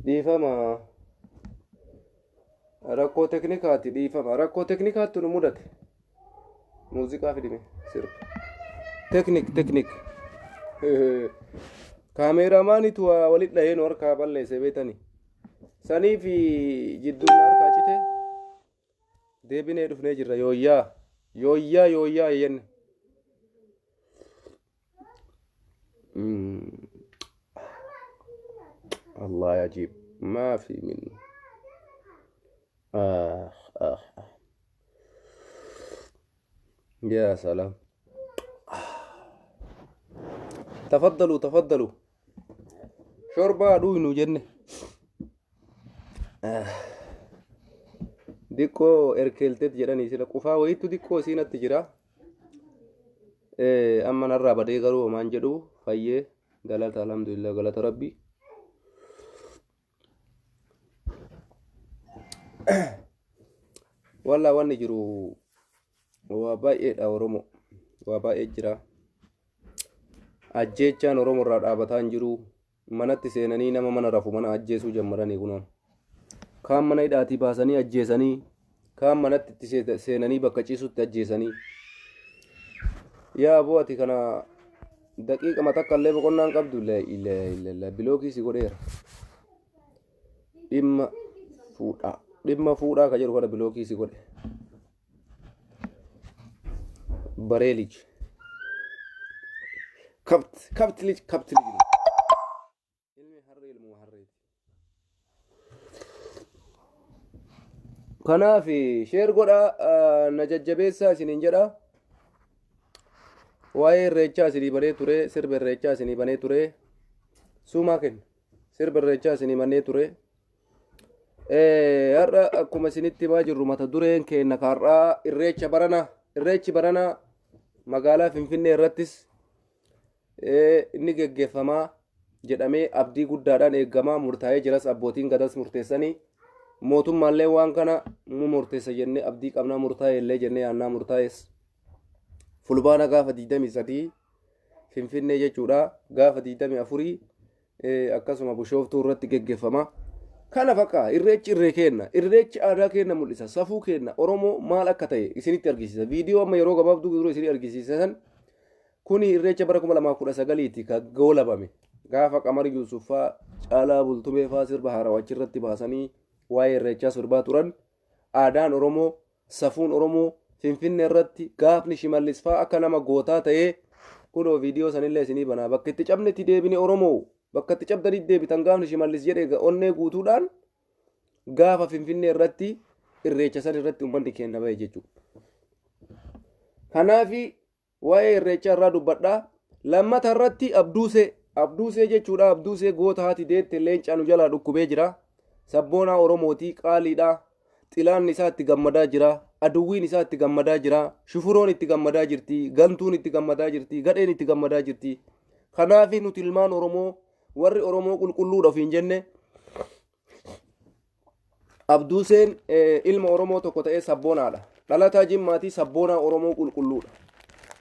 Dhiifama. Rakkoo teknikaati dhiifama. Rakkoo teknikaatti nu mudate. Muuziqaa fidime sirba. Teknik teknik. Kaameeraamaanitu waa walit dhahee nu harkaa balleesse beetani. Sanii fi jidduun na harkaa cite. Deebinee dhufnee jirra yooyyaa. Yooyyaa yooyyaa jenne. Allah ajiib. Maafi minnu. Ah, ah, ah. يا سلام تفضلوا تفضلوا شوربة دوينو جنة Diqqoo erkeelteet jedhanii sila qufaa wayiitu diqqoo isiinatti jira. Amma narraa badee garuu homaan jedhu fayyee galata alhamdulillah galata rabbi. Wallaa wanni jiru waa baay'eedha Oromoo waa baay'ee jira. Ajjeechaan Oromoo irraa dhaabataa hin jiru. Manatti seenanii nama mana rafu mana ajjeesuu jammaranii kunoo. Kaan mana hidhaatii baasanii ajjeesanii, kaan manatti itti seenanii bakka ciisutti ajjeesanii. Yaa aboo ati kana daqiiqama takka illee boqonnaa hin qabdu la ilaaha illallah bilookii si godheera. Dhimma fuudhaa dhimma fuudhaa ka jedhu kana bilookii si godhe. Baree lij. Kabt kabt lij kabt lij. Ilmi harree ilmuma harreeti. Kanaaf sheer godhaa na jajjabeessaa isiniin jedha. Waa'ee irreechaa isinii banee ture sirba irreechaa isinii banee ture. Suumaa kenna sirba irreechaa isinii banee ture. Har'a akkuma isinitti himaa jirru mata dureen keenya har'aa irreecha barana irreechi barana magaalaa Finfinnee irrattis inni geggeeffamaa jedhamee abdii guddaadhaan eegamaa murtaa'ee jiras abbootiin gadas murteessanii mootummaallee waan kana mu murteessa jennee abdii qabnaa murtaa'e illee jennee yaannaa murtaa'es fulbaana gaafa 23 Finfinnee jechuudha gaafa 24 akkasuma Bushooftuu irratti geggeeffama. Kana fakkaa irreechi irree keenna irreechi aadaa keenna mul'isa safuu keenna Oromoo maal akka ta'e isinitti argisiisa viidiyoo amma yeroo gabaabduu dura isinii argisiisa san kuni irreecha bara 2019ti ka goolabame gaafa Qamar Yuusuf faa Caalaa Bultumee faa sirba haarawa achirratti baasanii waa'ee irreechaa sirbaa turan aadaan Oromoo Safuun Oromoo Finfinnee irratti gaafni Shimallis faa akka nama gootaa ta'ee kunoo viidiyoo sanillee isinii banaa bakka itti cabnetti deebine Oromoo bakka itti cabdanitti deebitan gaafni Shimallis jedhe egaa onnee guutuudhaan gaafa Finfinnee irratti irreecha san irratti uummanni keenya bahe jechuudha. Kanaafi Waa'ee irreechaa irraa dubbadha. Lammata irratti Abduusee. Abduusee jechuudha. Abduusee goota haati deette leencaa nu jalaa dhukkubee jira. Sabboonaa Oromootii qaaliidha. Xilaanni isaa itti gammadaa jira. Aduwwiin isaa itti gammadaa jira. Shufuroon itti gammadaa jirti. Gantuun itti gammadaa jirti. Gadheen itti gammadaa jirti. Kanaaf nuti ilmaan Oromoo warri Oromoo qulqulluudha ofiin jenne Abduuseen ilma Oromoo tokko ta'ee sabboonaadha. Dhalataa Jimmaatii sabboonaa Oromoo qulqulluudha.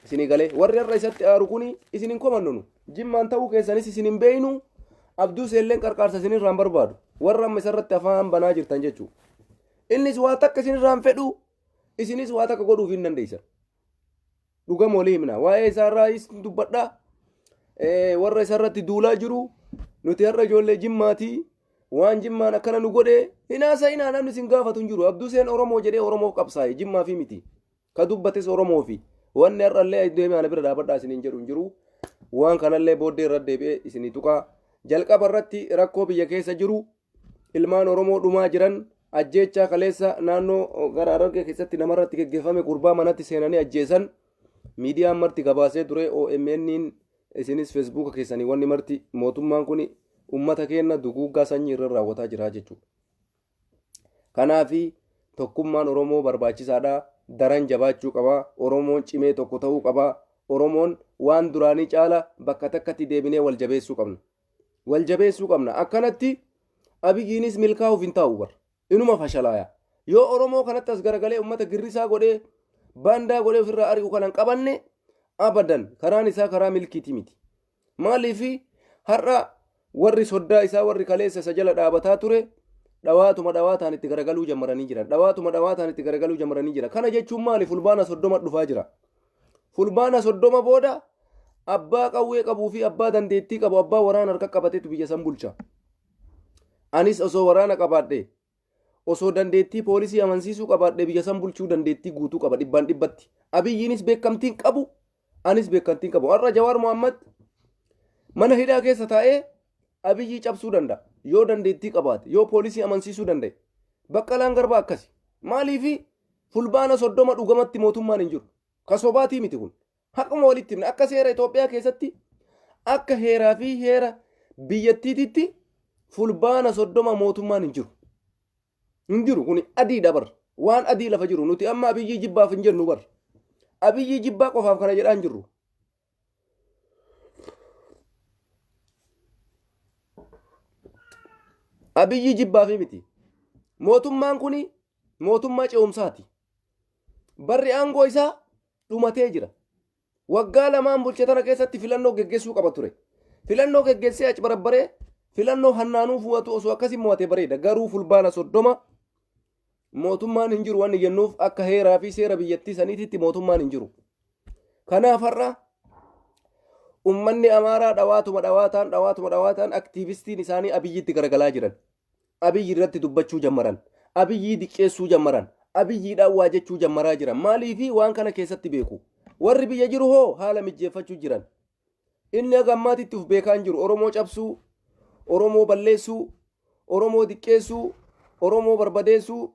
Isinii galee warri har'a isatti aaru kuni isin hin komannu nu. Jimmaan ta'uu keessanis isin hin beeynu. Abduuseelleen qarqaarsa isinirraa hin barbaadu. Warra amma isarratti afaan banaa jirtan jechuudha. Innis waa takka isinirraa hin fedhu. Isinis waa takka godhuuf hin dandeessan. Dhugama walii himna. Waa'ee isaarraayis dubbadha. Warra isarratti duulaa jiru nuti har'a ijoollee Jimmaatii waan Jimmaan akkana nu godhe hin haasa'inaa namni isin gaafatu hin jiru. Abduseen Oromoo jedhee Oromoof qabsaa'e Jimmaa fi miti. Ka dubbates Oromoo fi wanni har'allee deemee ana bira dhaabadhaa isiniin jedhu hin jiru. Waan kanallee booddee irra deebi'ee isinii tuqaa. Jalqaba irratti rakkoo biyya keessa jiru ilmaan Oromoo dhumaa jiran ajjeechaa kaleessa naannoo gara Harargee keessatti namarratti geggeeffame gurbaa manatti seenanii ajjeesan miidiyaan marti gabaasee ture OMN'n isinis feesbuuka keessanii wanni marti mootummaan kun ummata keenya duguuggaa sanyii irra raawwataa jira jechuudha. Kanaafi tokkummaan Oromoo barbaachisaadha. Daran jabaachuu qaba. Oromoon cimee tokko ta'uu qaba. Oromoon waan duraanii caala bakka takkatti deebinee wal jabeessuu qabna. Wal jabeessuu qabna. Akkanatti Abiyyiinis milkaa'uuf hin taa'u bar. Inuma fashalaaya. Yoo Oromoo kanatti as garagalee uummata girrisaa godhee baandaa godhee ofirraa ari'u kana hin qabanne abadan karaan isaa karaa milkiiti miti. Maaliif har'a warri soddaa isaa warri kaleessa isa jala dhaabataa ture dhawaatuma dhawaataan itti garagaluu jammaranii jiran. Dhawaatuma dhawaataan itti garagaluu jammaranii jira. Kana jechuun maali? Fulbaana 30 dhufaa jira. Fulbaana 30 booda abbaa qawwee qabuu fi abbaa dandeettii qabu abbaa waraana harka qabatetu biyya san bulcha. Anis osoo waraana qabaadhe osoo dandeettii poolisii amansiisuu qabaadhe biyya san bulchuu dandeettii guutuu qaba dhibbaan dhibbatti. Abiyyiinis beekamtiin qabu anis beekamtiin qabu. Har'a Jawaar Mohammad mana hidhaa keessa taa'ee Abiyyii cabsuu danda'a. Yoo dandeettii qabaate yoo poolisii amansiisuu danda'e. Baqqalaan Garbaa akkasi. Maaliifi Fulbaana 30 dhugamatti mootummaan hin jiru. Ka sobaatii miti kun. Haquma walitti himna. Akka seera Itoophiyaa keessatti akka heeraa fi heera biyyattiititti Fulbaana 30 mootummaan hin jiru. Hin jiru kun adiidha bar. Waan adii lafa jiru nuti amma Abiyyii jibbaaf hin jennu bar. Abiyyii jibbaa qofaaf kana jedhaa hin jirru. Abiyyii jibbaafi miti. Mootummaan kun mootummaa ce'umsaati. Barri aangoo isaa dhumatee jira. Waggaa lamaan bulche tana keessatti filannoo geggeessuu qaba ture. Filannoo geggeessee achi barabbaree filannoo hannaanuu fu'atu osoo akkasii mo'ate bareeda. Garuu Fulbaana 30 mootummaan hin jiru wanni jennuuf akka heeraa fi seera biyyattii saniititti mootummaan hin jiru. Kanaaf har'a ummanni Amaaraa dhawaatuma dhawaataan dhawaatuma dhawaataan aktiivistiin isaanii Abiyyitti garagalaa jiran. Abiyyi irratti dubbachuu jammaran. Abiyyii diqqeessuu jammaran. Abiyyiidhaan waa jechuu jammaraa jiran. Maaliifi waan kana keessatti beeku. Warri biyya jiru hoo haala mijjeeffachuu jiran. Inni haga ammaatitti uf beekaa hin jiru. Oromoo cabsuu, Oromoo balleessuu, Oromoo diqqeessuu, Oromoo barbadeessuu.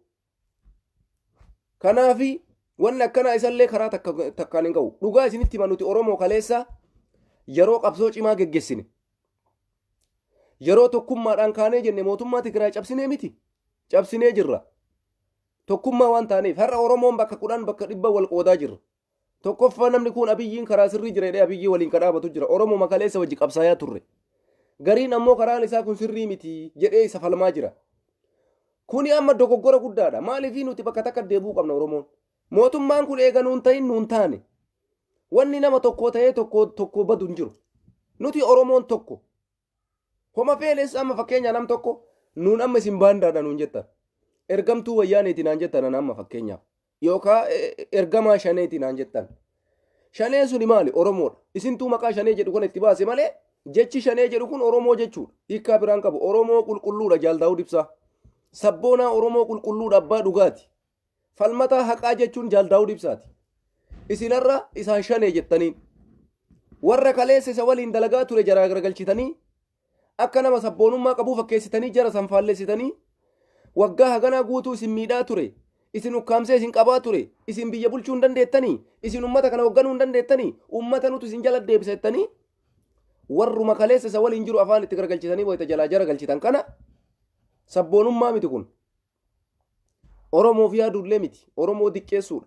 Kanaafi wanni akkanaa isallee karaa takka takkaan hin ga'u. Dhugaa isinitti hima nuti Oromoo kaleessa yeroo qabsoo cimaa geggeessine. Yeroo tokkummaadhaan kaanee jenne mootummaa Tigraay cabsinee miti. Cabsinee jirra. Tokkummaa waan taaneef har'a Oromoon bakka 10 bakka 100 wal qoodaa jirra. Tokkoffaa namni kun Abiyyiin karaa sirrii jira jedhee Abiyyii waliin kan dhaabatu jira. Oromoma kaleessa wajji qabsaayaa turre. Gariin ammoo karaan isaa kun sirrii miti jedhee isa falmaa jira. Kuni amma dogoggora guddaadha. Maaliif nuti bakka takka deebi'uu qabna Oromoon. Mootummaan kun eega nuun ta'in nuun taane. Wanni nama tokko ta'ee tokko tokko badu hin jiru. Nuti Oromoon tokko. Homa feenes amma fakkeenya nam tokko nuun amma isin baandaadha nuun jettan. Ergamtuu wayyaaneeti naan jettan ana amma fakkeenyaaf. Yookaan ergamaa shaneeti naan jettan. Shaneen suni maali? Oromoodha. Isintuu maqaa shanee jedhu kana itti baase malee jechi shanee jedhu kun Oromoo jechuudha. Hiikkaa biraan qabu. Oromoo qulqulluudha Jaal Daawud Ibsaa. Sabboonaa Oromoo qulqulluudha abbaa dhugaati. Falmataa haqaa jechuun Jaal Daawud Ibsaati. Isinarra isaan shanee jettaniin. Warra kaleessa isa waliin dalagaa ture jaraa garagalchitanii akka nama sabboonummaa qabuu fakkeessitanii jara san faallessitanii waggaa haganaa guutuu isin miidhaa ture isin ukkaamsee isin qabaa ture isin biyya bulchuu hin dandeettanii isin ummata kana hoogganuu hin dandeettanii ummata nutu isin jala deebisa jettanii warruma kaleessa isa waliin jiru afaan itti garagalchitanii wayita jalaa jara galchitan kana sabboonummaa miti kun. Oromoof yaaduullee miti. Oromoo diqqeessuudha.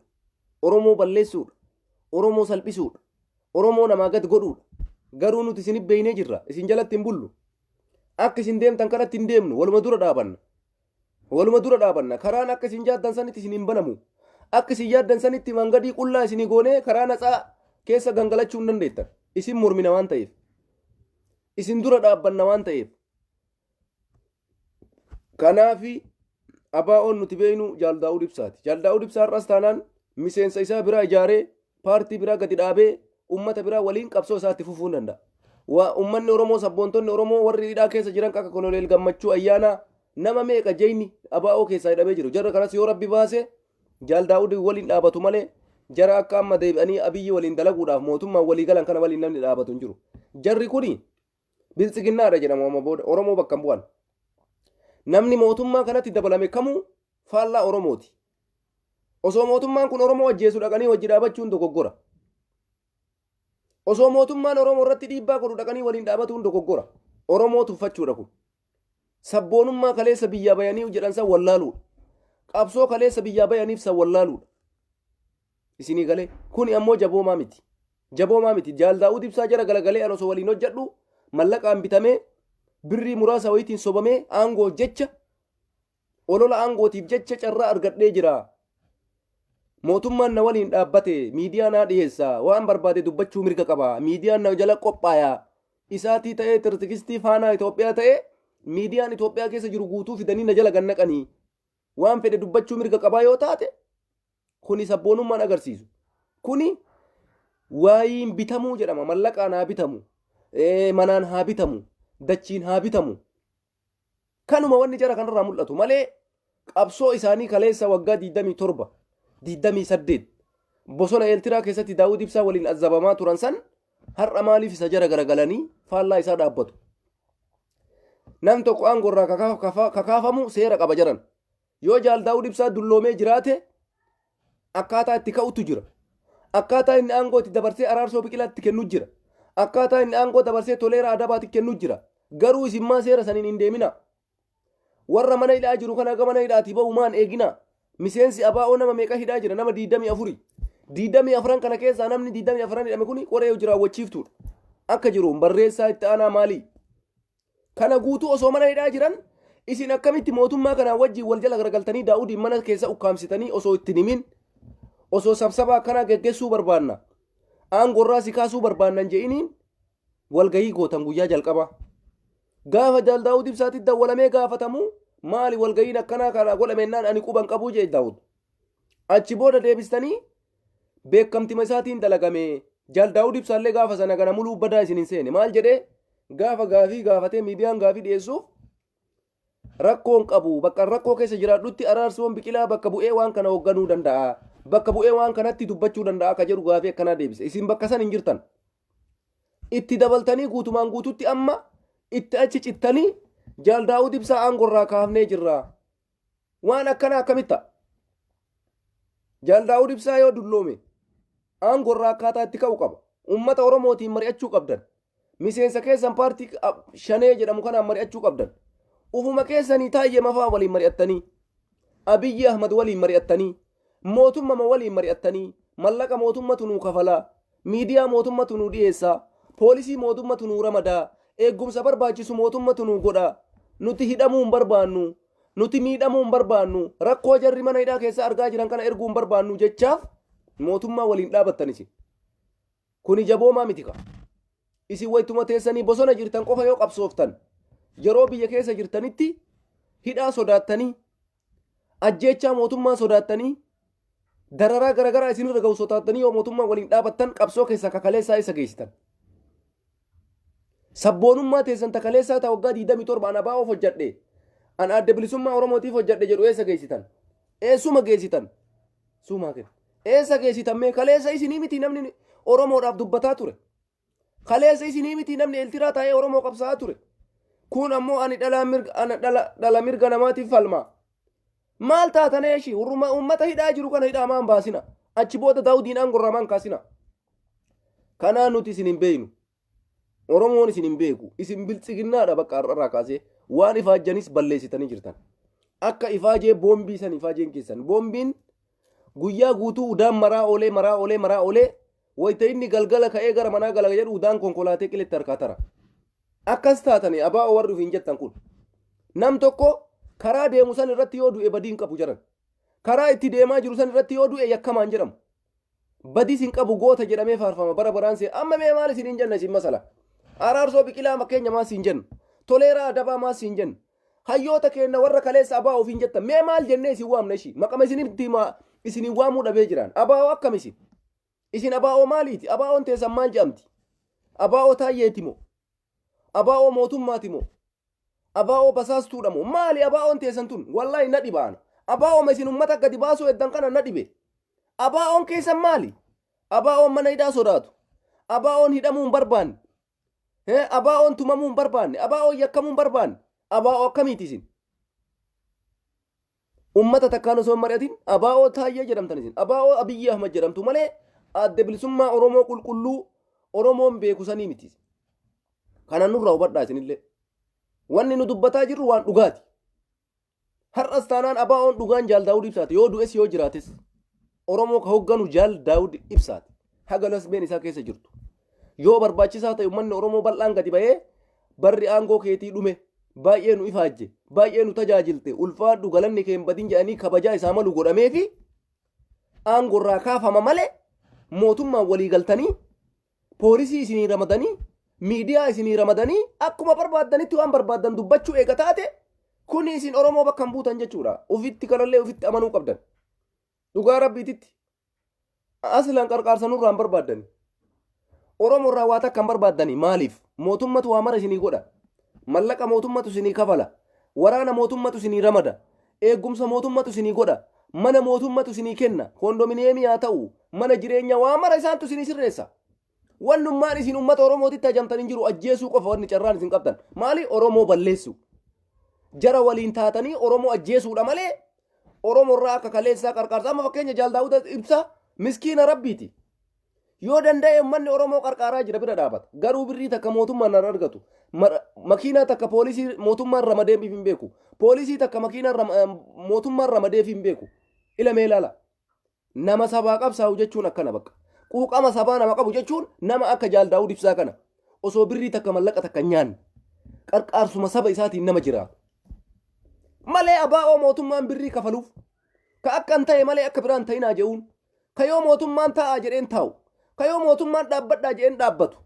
Oromoo balleessuudha. Oromoo salphisuudha. Oromoo namaa gad godhuudha. Garuu nuti isin beeynee jirra. Isin jalatti hin bullu. Akka isin deemtan kanatti hin deemnu. Waluma dura dhaabanna. Waluma dura dhaabanna. Karaan akka isin yaaddan sanitti isin hin banamu. Akka isin yaaddan sanitti mangadii qullaa isinii goonee karaa natsaa keessa gangalachuu hin dandeettan. Isin mormina waan ta'eef. Isin dura dhaabbanna waan ta'eef. Kanaafi ABO'n nuti beeknu Jaal Daawud Ibsaati. Jaal Daawud Ibsaa har'as taanaan miseensa isaa biraa ijaaree paartii biraa gadi dhaabee uummata biraa waliin qabsoo isaa itti fufuu hin danda'a. Waa uummanni Oromoo sabboontonni Oromoo warri hidhaa keessa jiran akka Koloneel Gammachuu Ayyaanaa nama meeqa jeyni ABO keessaa hidhamee jiru. Jarra kanas yoo rabbi baase Jaal Daawud waliin dhaabatu malee jara akka amma deebi'anii Abiyyi waliin dalaguudhaaf mootummaan walii galan kana waliin namni dhaabatu hin jiru. Jarri kuni Biltsiginnaadha jedhamu amma booda Oromoo bakka hin bu'an. Namni mootummaa kanatti dabalame kamuu faallaa Oromooti. Osoo mootummaan kun Oromoo ajjeesu dhaqanii wajji dhaabachuun dogoggora. Osoo mootummaan Oromoo irratti dhiibbaa godhu dhaqanii waliin dhaabatuun dogoggora. Oromoo tuffachuudha kun. Sabboonummaa kaleessa biyyaa bayanii jedhan san wallaaluudha. Qabsoo kaleessa biyyaa bayaniif san wallaaluudha. Isinii galee kuni ammoo jaboomaa miti. Jaboomaa miti. Jaal Daawud Ibsaa jara galagalee an osoo waliin hojjedhu mallaqaan bitamee birrii muraasa wayiitiin sobamee aangoo jecha olola aangootiif jecha carraa argadhee jira. Mootummaan na waliin dhaabbate, miidiyaa naa dhiyeessa, waan barbaade dubbachuu mirga qaba, miidiyaan na jala qophaaya. Isaatii ta'ee tirtikistii faanaa Itoophiyaa ta'ee miidiyaan Itoophiyaa keessa jiru guutuu fidanii na jala gannaqanii waan fedhe dubbachuu mirga qabaa yoo taate, kuni sabboonummaan agarsiisu. Kuni waayiin bitamuu jedhama. Mallaqaan haa bitamu, manaan haa bitamu, dachiin haa bitamu. Kanuma wanni jara kanarraa mul'atu malee qabsoo isaanii kaleessa waggaa 27, 28 bosona Eeltiraa keessatti Daawud Ibsaa waliin azzabamaa turan san har'a maaliif isa jara garagalanii faallaa isaa dhaabbatu? Nam tokko aangorraa kakaafamu seera qaba jaran. Yoo Jaal Daawud Ibsaa dulloomee jiraate akkaataa itti ka'utu jira. Akkaataa inni aangoo itti dabarsee Araarsoo Biqilaatti kennu jira. Akkaataa inni aangoo dabarsee Toleeraa Adabaatti kennu jira. Garuu isin maa seera saniin hin deemina? Warra mana hidhaa jiru kana haga mana hidhaatii ba'u maan eegina? Miseensi ABO nama meeqa hidhaa jira? Nama 24. 24 kana keessaa namni 24 hidhame kuni qoree hojii raawwachiiftuudha. Akka jiruun barreessaa itti aanaa maalii? Kana guutuu osoo mana hidhaa jiran isin akkamitti mootummaa kanaa wajjin wal jala garagaltanii Daawudiin mana keessa ukkaamsitanii osoo itti hin himin, osoo sabsaba akkanaa geggeessuu barbaanna, aangorraa si kaasuu barbaanna hin je'iniin walgahii gootan guyyaa jalqabaa? Gaafa Jaal Daawud Ibsaatti dawwalamee gaafatamu, maali walgahiin akkanaa kana godhamennaan, ani quban qabuu jee Daawud. Achi booda deebistanii beekamtima isaatiin dalagame. Jaal Daawud Ibsaallee gaafa sana gana muluu badaa isin hin seene. Maal jedhee gaafa gaafii gaafatee miidiyaan gaafii dhiyeessuuf? Rakkoon qabu, bakka rakkoo keessa jiraadhutti Araarsoon Biqilaa bakka bu'ee waan kana hoogganuu danda'a. Bakka bu'ee waan kanatti dubbachuu danda'a akka jedhu gaafii akkanaa deebise. Isin bakka san hin jirtan. Itti dabaltanii guutumaan guututti amma itti achi cittanii Jaal Daawud Ibsaa aangorraa kaafnee jirra. Waan akkanaa akkamitti ta'a? Jaal Daawud Ibsaa yoo dulloome aangorraa akkaataa itti ka'u qaba. Uummata Oromootiin mari'achuu qabdan. Miseensa keessan paartii Shanee jedhamu kanaan mari'achuu qabdan. Ufuma keessanii Taayyee Mafaa waliin mari'attanii, Abiyyi Ahmad waliin mari'attanii, mootummama waliin mari'attanii, mallaqa mootummatu nuu kafalaa, miidiyaa mootummatu nuu dhiyeessaa, poolisii mootummatu nuu ramadaa, eeggumsa barbaachisu mootummatu nuu godhaa, nuti hidhamuu hin barbaannu, nuti miidhamuu hin barbaannu, rakkoo jarri mana hidhaa keessa argaa jiran kana erguu hin barbaannu jechaaf mootummaa waliin dhaabattan isin. Kuni jaboomaa miti ka. Isin waytuma teessanii bosona jirtan qofa yoo qabsooftan, yeroo biyya keessa jirtanitti hidhaa sodaattanii, ajjeechaa mootummaa sodaattanii, dararaa garaagaraa isinirra ga'u sodaattanii yoo mootummaa waliin dhaabattan, qabsoo keessaa kakaleessaa isa geessitan? Sabboonummaa teessan takaleessaa ta waggaa 27 an ABOf hojjedhe, an Adda Bilisummaa Oromootiif hojjedhe jedhu eessa geessitan? Eessuma geessitan? Suumaa kenna. Eessa geessitan mee? Kaleessa isinii miti namni Oromoodhaaf dubbataa ture? Kaleessa isinii miti namni Eeltiraa taa'ee Oromoo qabsaa'aa ture? Kun ammoo ani dhalaa mirga, ana dhala mirga namaatiif falmaa. Maal taatan eeshi? Hurruma uummata hidhaa jiru kana hidhaa maan baasina? Achi booda Daawudiin aangorraa maan kaasina? Kanaa nuti isin hin beeknu. Oromoon isin hin beeku. Isin biltsiginnaadha bakka har'arraa kaasee. Waan ifaajjanis balleessitanii jirtan. Akka ifaajee boombii san ifaajeen keessan. Boombiin guyyaa guutuu udaan maraa oolee, maraa oolee, maraa oolee, wayita inni galgala ka'ee gara manaa gala jedhu udaan konkolaatee qiletti harkaa tara. Akkas taatanii ABO warri ofiin jettan kun. Nam tokko karaa deemu san irratti yoo du'e badii hin qabu jedhan. Karaa itti deemaa jiru san irratti yoo du'e yakkamaan jedhamu. Badis hin qabu, goota jedhamee faarfama bara baraan see. Amma mee maal isin hin jenna isin masala? Araarsoo Biqilaa fakkeenya maal siin jenna? Toleeraa Adabaa maal siin jenna? Hayyoota keenya warra kaleessa ABO ofiin jettan mee maal jennee isin waamna ishii? Maqama isinitti himaa isinin waamuu dhabee jiraan. ABO akkam isin? Isin ABO maaliiti? ABOn teessan maal jedhamti? ABO Taayyeeti moo? ABO mootummaati moo? ABO basaastuudha moo? Maali ABOn teessan tun? Wallaahi na dhibaana. ABO isin ummata gadi baasuu eddan kana na dhibe. ABOn keessan maali? ABOn mana hidhaa sodaatu. ABOn hidhamuu hin barbaanne. ABOn tumamuu hin barbaanne. ABOn yakkamuu hin barbaanne. ABO akkamiiti isin? Ummata takkaan osoo hin mari'atin ABO Taayyee jedhamtan isin. ABO Abiyyi Ahmad jedhamtu malee Adda Bilisummaa Oromoo qulqulluu Oromoon beeku sanii miti. Kana nurraa hubadhaa isinillee. Wanni nu dubbataa jirru waan dhugaati. Har'as taanaan ABOn dhugaan Jaal Daawud Ibsaati. Yoo du'es yoo jiraates. Oromoo ka hogganu Jaal Daawud Ibsaati. Haga lasmeen isaa keessa jirtu. Yoo barbaachisaa ta'e uummanni Oromoo bal'aan gadi ba'ee, barri aangoo keetii dhume, baay'ee nu ifaajje, baay'ee nu tajaajilte, ulfaadhu, galanni kee hin badin jedhanii kabajaa isaa malu godhameefi aangorraa kaafama malee mootummaan walii galtanii poolisii isinii ramadanii miidiyaa isinii ramadanii akkuma barbaaddanitti waan barbaaddan dubbachuu eega taate kuni isin Oromoo bakka hin buutan jechuudha. Ufitti kanallee ufitti amanuu qabdan. Dhugaa rabbiititti. Aslan qarqaarsa nurraa hin barbaaddani. Oromoo irraa waa takka hin barbaaddani. Maaliif? Mootummatu waa mara isinii godha. Mallaqa mootummatu isinii kafala. Waraana mootummatu isinii ramada. Eeggumsa mootummatu isinii godha. Mana mootummatu isinii kenna. Koondominiyeemii haa ta'u, mana jireenya waa mara isaantu isinii sirreessa. Wannummaan isin uummata Oromootitti hajamtan hin jiru ajjeesuu qofa wanni carraan isin qabdan. Maali? Oromoo balleessu. Jara waliin taatanii Oromoo ajjeesuudha malee Oromoo irraa akka kaleessaa qarqaarsa. Amma fakkeenya Jaal Daawud Ibsaa miskiina rabbiiti. Yoo danda'e uummanni Oromoo qarqaaraa jira bira dhaabata. Garuu birrii takka mootummaan hin argatu. Makiinaa takka poolisii mootummaan ramadeef hin beeku. Poolisii takka makiinaa mootummaan ramadeef hin beeku. Ila mee ilaala. Nama sabaa qabsaa'u jechuun akkana bakka. Quuqama sabaa nama qabu jechuun nama akka Jaal Daawud Ibsaa kana. Osoo birrii takka mallaqa takka hin nyaanne. Qarqaarsuma saba isaatiin nama jiraatu. Malee abaa'oo mootummaan birrii kafaluuf. Ka akka hin ta'e malee akka biraan ta'inaa je'uun. Ka yoo mootummaan taa'aa jedheen taa'u. Ka yoo mootummaan dhaabbadhaa jedheen dhaabbatu.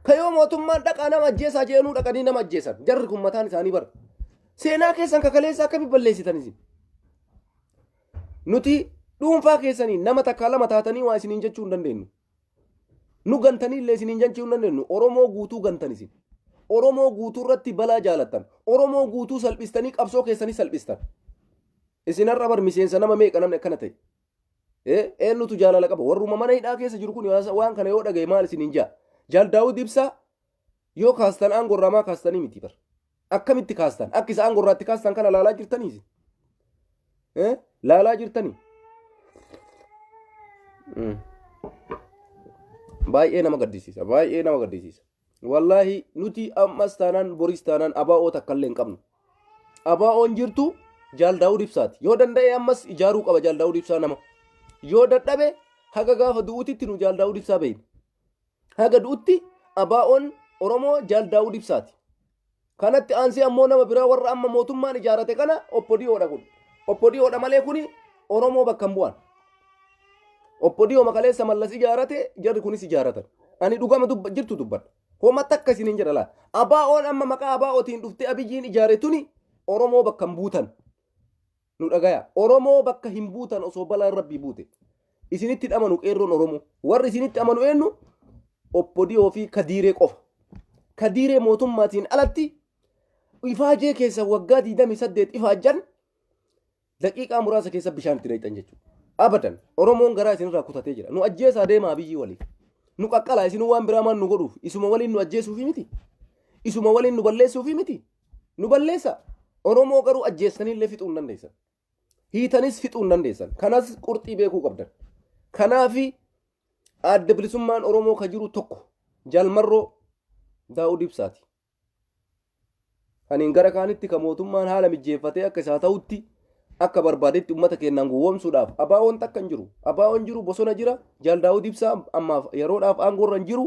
Ka yoo mootummaan dhaqaa nama ajjeesaa jedheenuu dhaqanii nama ajjeesan. Jarri kun mataan isaanii bara. Seenaa keessan kakaleessaa akkamitti balleessitan isin? Nuti dhuunfaa keessanii nama takkaa lama taatanii waa isiniin jechuu hin dandeenyu. Nu gantanii illee isiniin jechuu hin dandeenyu. Oromoo guutuu gantan isin. Oromoo guutuu irratti balaa jaalattan. Oromoo guutuu salphistanii qabsoo keessanii salphistan. Isin har'a bar miseensa nama meeqa namni akkana ta'e. Eenyutu jaalala qaba? Warruma mana hidhaa keessa jiru kun waan kana yoo dhagaye maal isiniin jaa? Jaal Daawud Ibsaa yoo kaastan aangoo irraa maa kaastanii miti bar. Akkamitti kaastan? Akka isa aangoo irraatti kaastan kana laalaa jirtanii isin? Laalaa jirtanii? Baay'ee nama gaddisiisa. Baay'ee nama gaddisiisa. Wallaahi nuti ammas taanaan boris taanaan abaa'oo takka illee hin qabnu. Abaa'oon jirtu Jaal Daawud Ibsaati. Yoo danda'e ammas ijaaruu qaba Jaal Daawud Ibsaa nama. Yoo dadhabe haga gaafa du'uutitti nu Jaal Daawud Ibsaa beekna. Haga du'utti abaa'oon Oromoo Jaal Daawud Ibsaati. Kanatti aansee ammoo nama biraa warra amma mootummaan ijaarate kana OPDOdha kun. OPDOdha malee kuni Oromoo bakka hin bu'an. OPDO makaleessa Mallas ijaarate jarri kunis ijaaratan. Ani dhugama jirtu dubbadha. Homa takka isin hin jedha laa. ABO'n amma maqaa ABOtiin dhuftee Abiyyiin ijaare tuni Oromoo bakka hin buutan. Nu dhagaya. Oromoo bakka hin buutan osoo balaan rabbii buute. Isinitti hin amanu qeerroon Oromoo. Warri isinitti amanu eenyu? OPDO fi Kadiiree qofa. Kadiiree mootummaatiin alatti ifaajee keessa waggaa 28 ifaajjan daqiiqaa muraasa keessa bishaan itti naqxan jechuudha. Abadan Oromoon garaa isinirraa kutatee jira. Nu ajjeesaa deemaa Abiyyi waliin. Nu qaqqalaa isinuu waan biraa maan nu godhuuf isuma waliin nu ajjeesuufi miti. Isuma waliin nu balleessuufi miti. Nu balleessa. Oromoo garuu ajjeessanii illee fixuu hin dandeessan. Hiitanis fixuu hin dandeessan. Kanas qurxii beekuu qabdan. Kanaafi adda bilisummaan Oromoo ka jiru tokko Jaal Marroo Daawud Ibsaati. Kaniin gara kaanitti ka mootummaan haala mijjeeffatee akka isaa ta'utti akka barbaadetti uummata keenyaan gowwoomsuudhaaf ABO'n takka hin jiru. ABO'n jiru bosona jira. Jaal Daawud Ibsaa ammaaf yeroodhaaf aangoorra hin jiru.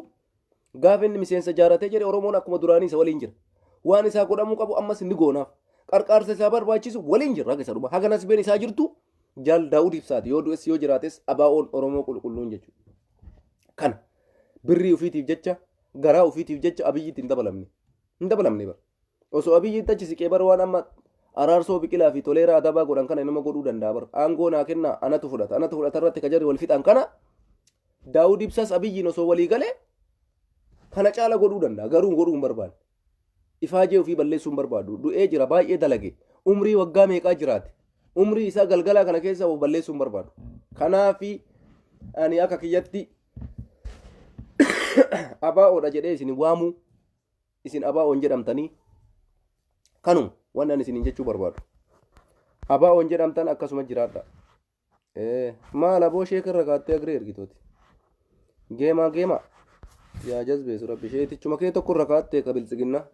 Gaafa inni miseensa jaaratee jedhe Oromoon akkuma duraanii isa waliin jira. Waan isaa godhamuu qabu ammas ni goonaaf. Qarqaarsa isaa barbaachisu waliin jira haga isa dhuma. Haga nasbeen isaa jirtu Jaal Daawud Ibsaati. Yoo du'es yoo jiraates ABO'n Oromoo qulqulluun jechuudha. Kana birrii ofiitiif jecha garaa ofiitiif jecha Abiyyitti hin dabalamne. Hin dabalamne bara. Osoo Abiyyitti achi siqee bara waan amma Araarsoo Biqilaa fi Toleeraa Adabaa godhan kana inuma godhuu danda'a bara. Aangoo naa kennaa anatu fudhata. Anatu fudhata irratti ka jarri wal fixan kana Daawud Ibsaas Abiyyiin osoo walii galee kana caala godhuu danda'a. Garuu godhuu hin barbaanne. Ifaajee ofii balleessuu hin barbaadu. Du'ee jira baay'ee dalage. Umrii waggaa meeqaa jiraate. Umrii isaa galgalaa kana keessa of balleessuu hin barbaadu. Kanaafi ani akka kiyyatti ABOdha jedhee isin waamuu isin ABOn jedhamtanii kanuma waan ani isiniin jechuu barbaadu. ABOn jedhamtan akkasuma jiraadha. Maal aboo sheeka irra kaattee agree ergitooti. Geemaa geemaa. Yaa jazbeessu rabbi sheetichuma kee tokko irra kaattee ka biltsiginnaa.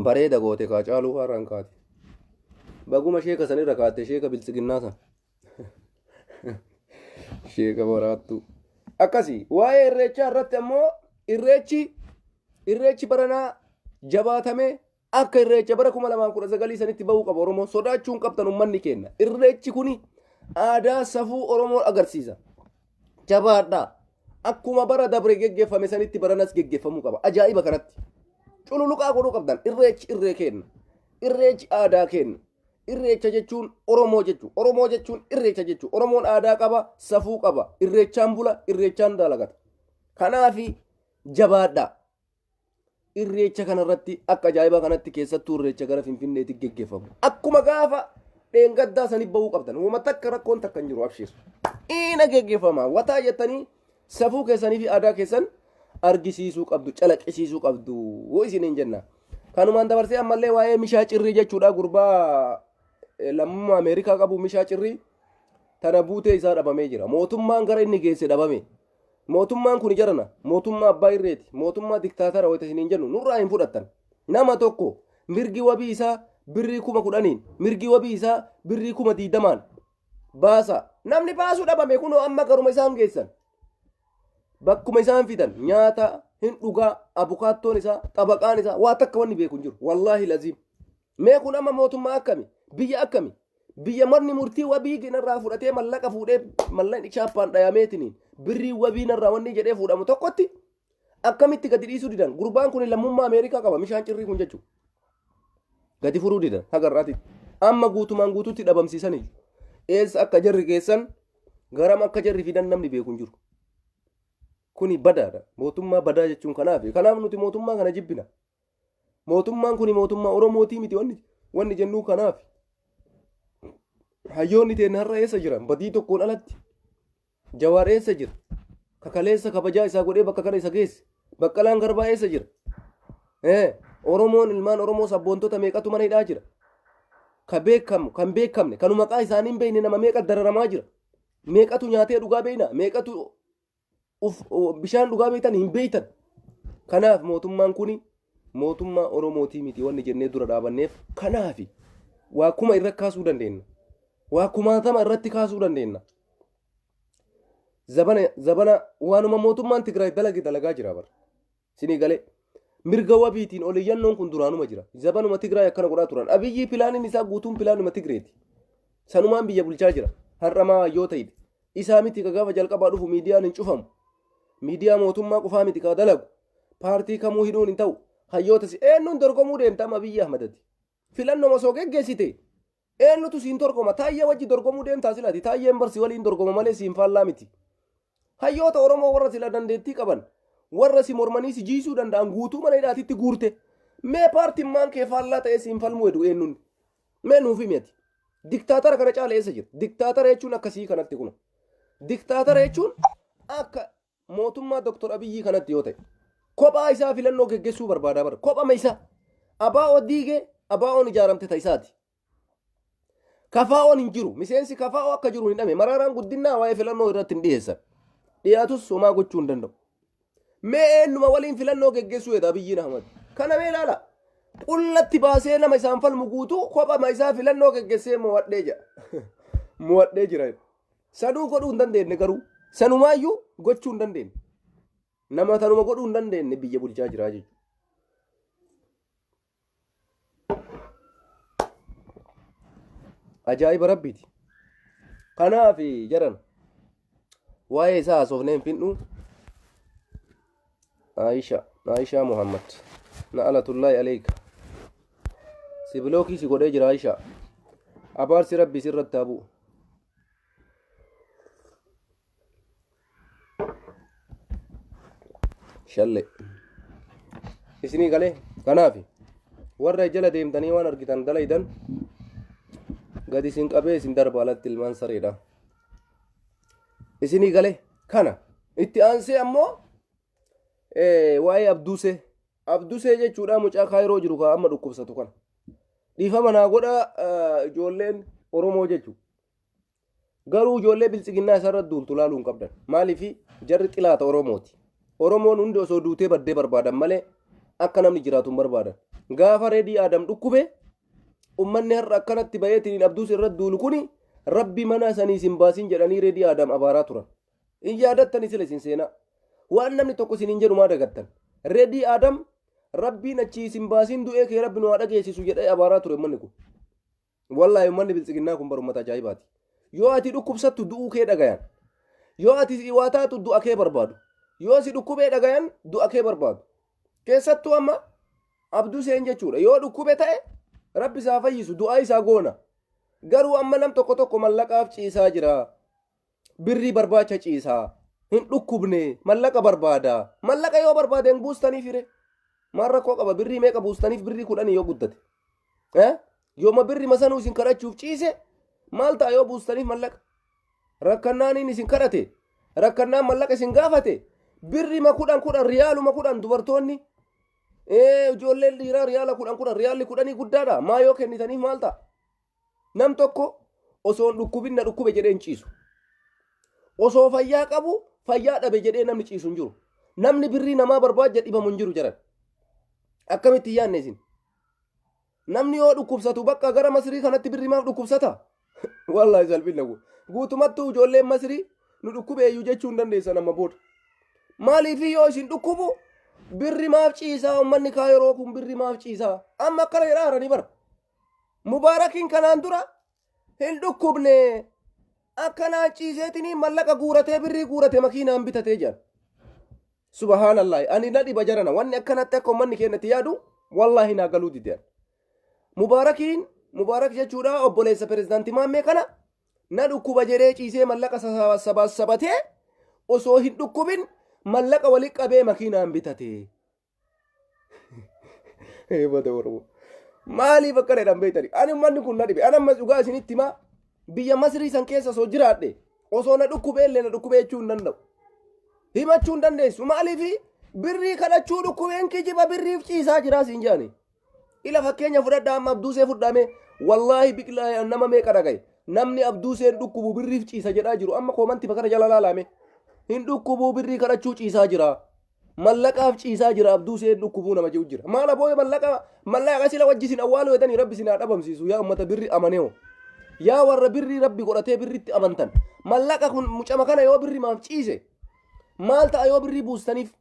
Bareeda goote kaa caaluu faarraan kaate. Baguma sheeka san irra kaatte sheeka biltsiginnaa san. Sheeka waraattuu. Akkasi waa'ee irreechaa irratti ammoo irreechi baranaa jabaatamee Akka irreecha bara 2019 sanitti bahuu qaba Oromoon. Sodaachuu hin qabtan uummanni keenya. Irreechi kuni aadaa safuu Oromoo agarsiisa. Jabaadhaa. Akkuma bara dabre geggeeffame sanitti baranas geggeeffamuu qaba. Ajaa'iba kanatti. Cululuqaa godhuu qabdan. Irreechi irree keenna. Irreechi aadaa keenna. Irreecha jechuun Oromoo jechuudha. Oromoo jechuun irreecha jechuudha. Oromoon aadaa qaba, safuu qaba. Irreechaan bula, irreechaan dalagata. Kanaafi jabaadhaa. Irreecha kanarratti akka ajaa'ibaa kanatti keessattuu irreecha gara Finfinneetti geggeeffamu. Akkuma gaafa dheengaddaa sanii bahuu qabdan. Wama takka rakkoon takka hin jiru abshiir. Iina geggeeffama. Wataa jettanii safuu keessanii fi aadaa keessan argisiisuu qabdu, calaqqisiisuu qabdu isiniin jenna. Kanumaan dabarsee ammallee waa'ee mishaa cirrii jechuudha gurbaa lammummaa Ameerikaa qabu mishaa cirrii tana buutee isaa dhabamee jira. Mootummaan gara inni geesse dhabame. Mootummaan kun jarana mootummaa abbaa irreeti mootummaa diktaatara wayita isiniin jennu nurraa hin fudhattan. Nama tokko mirgi wabii isaa birrii 10,000n mirgi wabii isaa birrii 20,000n baasa. Namni baasuu dhabame kunoo amma garuma isaan geessan. Bakkuma isaan fidan nyaata hin dhugaa abukaattoon isaa xabaqaan isaa waa takka wanni beeku hin jiru. Wallaahi laziim. Mee kun amma mootummaa akkami? Biyya akkami? Biyya manni murtii wabii narraa fudhatee mallaqa fuudhee mallaqni chaappaan dhayameetiniin birrii wabii narraa wanni jedhee fuudhamu tokkotti akkamitti gadi dhiisuu didan? Gurbaan kun lammummaa Ameerikaa qaba mishaan cirrii kun jechuudha. Gadi furuu didan haga har'aatitti. Amma guutumaan guutuutti dhabamsiisanii eessa akka jarri geessan garam akka jarri fidan namni beeku hin jiru. Kuni badaadha. Mootummaa badaa jechuun kanaafi. Kanaaf nuti mootummaa kana jibbina. Mootummaan kuni mootummaa Oromootii miti wanni jennuu kanaaf. Hayyoonni teenya har'a eessa jiran? Badii tokkoon alatti. Jawaar eessa jira? Kakaleessa kabajaa isaa godhee bakka kana isa geesse. Baqqalaan Garbaa eessa jira? Oromoon ilmaan Oromoo sabboontota meeqatu mana hidhaa jira? Ka beekamu, kan beekamne, kanu maqaa isaanii hin beekne nama meeqa dararamaa jira? Meeqatu nyaatee dhugaa beekna? Meeqatu uf bishaan dhugaa beektan hin beektan. Kanaaf mootummaan kuni mootummaa Oromootii miti wanni jennee dura dhaabanneef kanaafi waa kuma irra kaasuu dandeenya. Waa kumaatama irratti kaasuu dandeenya. Zabana zabana waanuma mootummaan Tigraay dalage dalagaa jira bara. Sinii galee. Mirga wabiitiin ol iyyannoon kun duraanuma jira. Zabanuma Tigraay akkana godhaa turan. Abiyyii pilaaniin isaa guutuun pilaanuma Tigreeti. Sanumaan biyya bulchaa jira. Har'a maa yoo ta'e isaa miti ka gaafa jalqabaa dhufu miidiyaan hin cufamu. Miidiyaa mootummaa qofaa miti ka dalagu. Paartii kamuu hidhuun hin ta'u. Hayyoota si eenyuun dorgomuu deemta amma Abiyyi Ahmadati. Filannoo osoo geggeessite eenyutu siin dorgoma? Taayyee wajji dorgomuu deemtaa silaati. Taayyeen barsi waliin dorgoma malee siin faallaa miti. Hayyoota Oromoo warra sila dandeettii qaban warra si mormanii si jiisuu danda'an guutuu mana hidhaatitti guurte. Mee paartimmaan kee faallaa ta'ee siin falmuu hedu eenyuun? Mee nuuf himi ati. Diktaatara kana caala eessa jira? Diktaatara jechuun akkasii kanatti kuna. Diktaatara jechuun akka mootummaa Dr. Abiyyii kanatti yoo ta'e. Kophaa isaa filannoo geggeessuu barbaadaa bara. Kophama isaa. Abaa'oo diigee abaa'oon ijaaramte ta isaati. Kafaa'oon hin jiru. Miseensi kafaa'oo akka jiru hin dhame. Maraaraan guddinaa waa'ee filannoo irratti hin dhiyeessan. Dhiyaatus homaa gochuu hin danda'u. Mee eenyuma waliin filannoo geggeessuu jedha Abiyyiin Ahmad. Kana mee ilaala. Qullatti baasee nama isaan falmu guutuu kophama isaa filannoo geggeessee mo'adhee jedha. Mo'adhee jira. Sanuu godhuu hin dandeenye garuu. Sanumaayyuu gochuu hin dandeenye. Nama tanuma godhuu hin dandeenye biyya bulchaa jira jechuudha. Ajaa'iba rabbiiti. Kanaaf jaran waa'ee isaa haasofnee hin finnu. Aisha Aisha Muhammad na alatullaahi aleeka si bilookii si godhee jira Aisha abaarsi rabbii sirratti haa bu'u. Shalle. Isinii galee kanaaf warra jala deemtanii waan argitan dalaydan gadi isin qabee isin darba alatti ilmaan sareedha. Isinii galee kana itti aansee ammoo waa'ee Abduusee. Abdusee jechuudha mucaa kaayiroo jiru kaa amma dhukkubsatu kana. Dhiifama naa godha ijoolleen Oromoo jechuudha. Garuu ijoollee biltsiginnaa isarra duultu laaluu hin qabdan. Maaliif jarri xilaata Oromooti. Oromoon hundi osoo duutee baddee barbaadan malee akka namni jiraatu hin barbaadan. Gaafa Reedii Aadam dhukkube ummanni har'a akkanatti bayeetiin Abduus irra duulu kuni rabbi mana sanii isin baasin jedhanii Reedii Aadam abaaraa turan. Hin yaadattani sila isin seenaa. Waan namni tokko isin hin jedhu maa dagattan. Reedii Aadam Rabbiin achii isin baasiin du'ee kee Rabbi nu haa dhageessisu jedhee abaaraa ture ummanni kun. Wallaahi ummanni biltsiginnaa kun bar ummata ajaa'ibaati. Yoo ati dhukkubsattu du'uu kee dhagayan. Yoo ati waa taatu du'a kee barbaadu. Yoo si dhukkubee dhagayan du'a kee barbaadu. Keessattuu amma Abduu Seen jechuudha. Yoo dhukkube ta'e Rabbi isaa fayyisu du'aa isaa goona. Garuu amma nam tokko tokko mallaqaaf ciisaa jira. Birrii barbaacha ciisaa. Hin dhukkubne mallaqa barbaada. Mallaqa yoo barbaade hin buustaniif hire. Maal rakkoo qaba birrii meeqa buustaniif birrii kudhanii yoo guddate. Eh? Yooma birri masanuu isin kadhachuuf ciise maal ta'a yoo buustaniif mallaqa. Rakkannaaniin isin kadhate rakkannaan mallaqa isin gaafate birrima kudhan kudhan riyaaluma kudhan dubartoonni ijoolleen dhiiraa riyaala kudhan kudhan riyaalli kudhanii guddaadha maa yoo kennitaniif maal ta'a. Nam tokko osoo hin dhukkubin na dhukkube jedhee hin ciisu. Osoo fayyaa qabu fayyaa dhabe jedhee namni ciisu hin jiru. Namni birrii namaa barbaadja dhibamu hin jiru jaran. Akkamitti hin yaadne isin? Namni yoo dhukkubsatu bakka gara Masrii kanatti birrii maaf dhukkubsata? Wallaahi salphina kun. Guutumattuu ijoolleen Masrii nu dhukkube eeyyuu jechuu hin dandeessan amma booda. Maaliif yoo isin dhukkubu birri maaf ciisaa uummanni kaayiroo kun birri maaf ciisaa? Amma akkana jedhaa haranii bara. Mubaarakiin kanaan dura hin dhukkubne akkanaan ciiseetinii mallaqa guuratee birrii guurate makiinaan bitatee jedhan. Subhaanallah ani na dhiba jarana wanni akkanatti akka uummanni keenyatti yaadu wallaahi naa galuu dide. Mubaarakiin Mubaarak jechuudha obboleessa pirezidaantii Maammee kana na dhukkuba jedhee ciisee mallaqa sabaassabatee osoo hin dhukkubin mallaqa walitti qabee makiinaan bitate. Eebata Oromoo. Maaliif akkana jedhan beektani? Ani uummanni kun na dhibe. Ani ammas dhugaa isinitti himaa biyya Masrii san keessa osoo jiraadhe osoo na dhukkubee illee na dhukkubee jechuu hin danda'u. Himachuu hin dandeessu. Maaliif birrii kadhachuu dhukkubeen kijiba birriif ciisaa jiraa siin jedhani. Ila fakkeenya fudhadhaa amma Abduusee fudhame wallaahi biqilaa nama meeqa dhagaye. Namni Abduuseen dhukkubu birriif ciisa jedhaa jiru amma koomanti bakara jala laalame. Hin dhukkubuu birrii kadhachuu ciisaa jira. Mallaqaaf ciisaa jira Abduuseen dhukkubuu nama jiru jira. Maal aboo mallaqa mallaqa sila wajji sin awwaaluu jedhanii rabbi sin haa dhabamsiisu yaa ummata birri amaneeho. Yaa warra birrii rabbi godhatee birritti amantan. Mallaqa kun mucama kana yoo birri maaf ciise maal ta'a yoo birrii buustaniif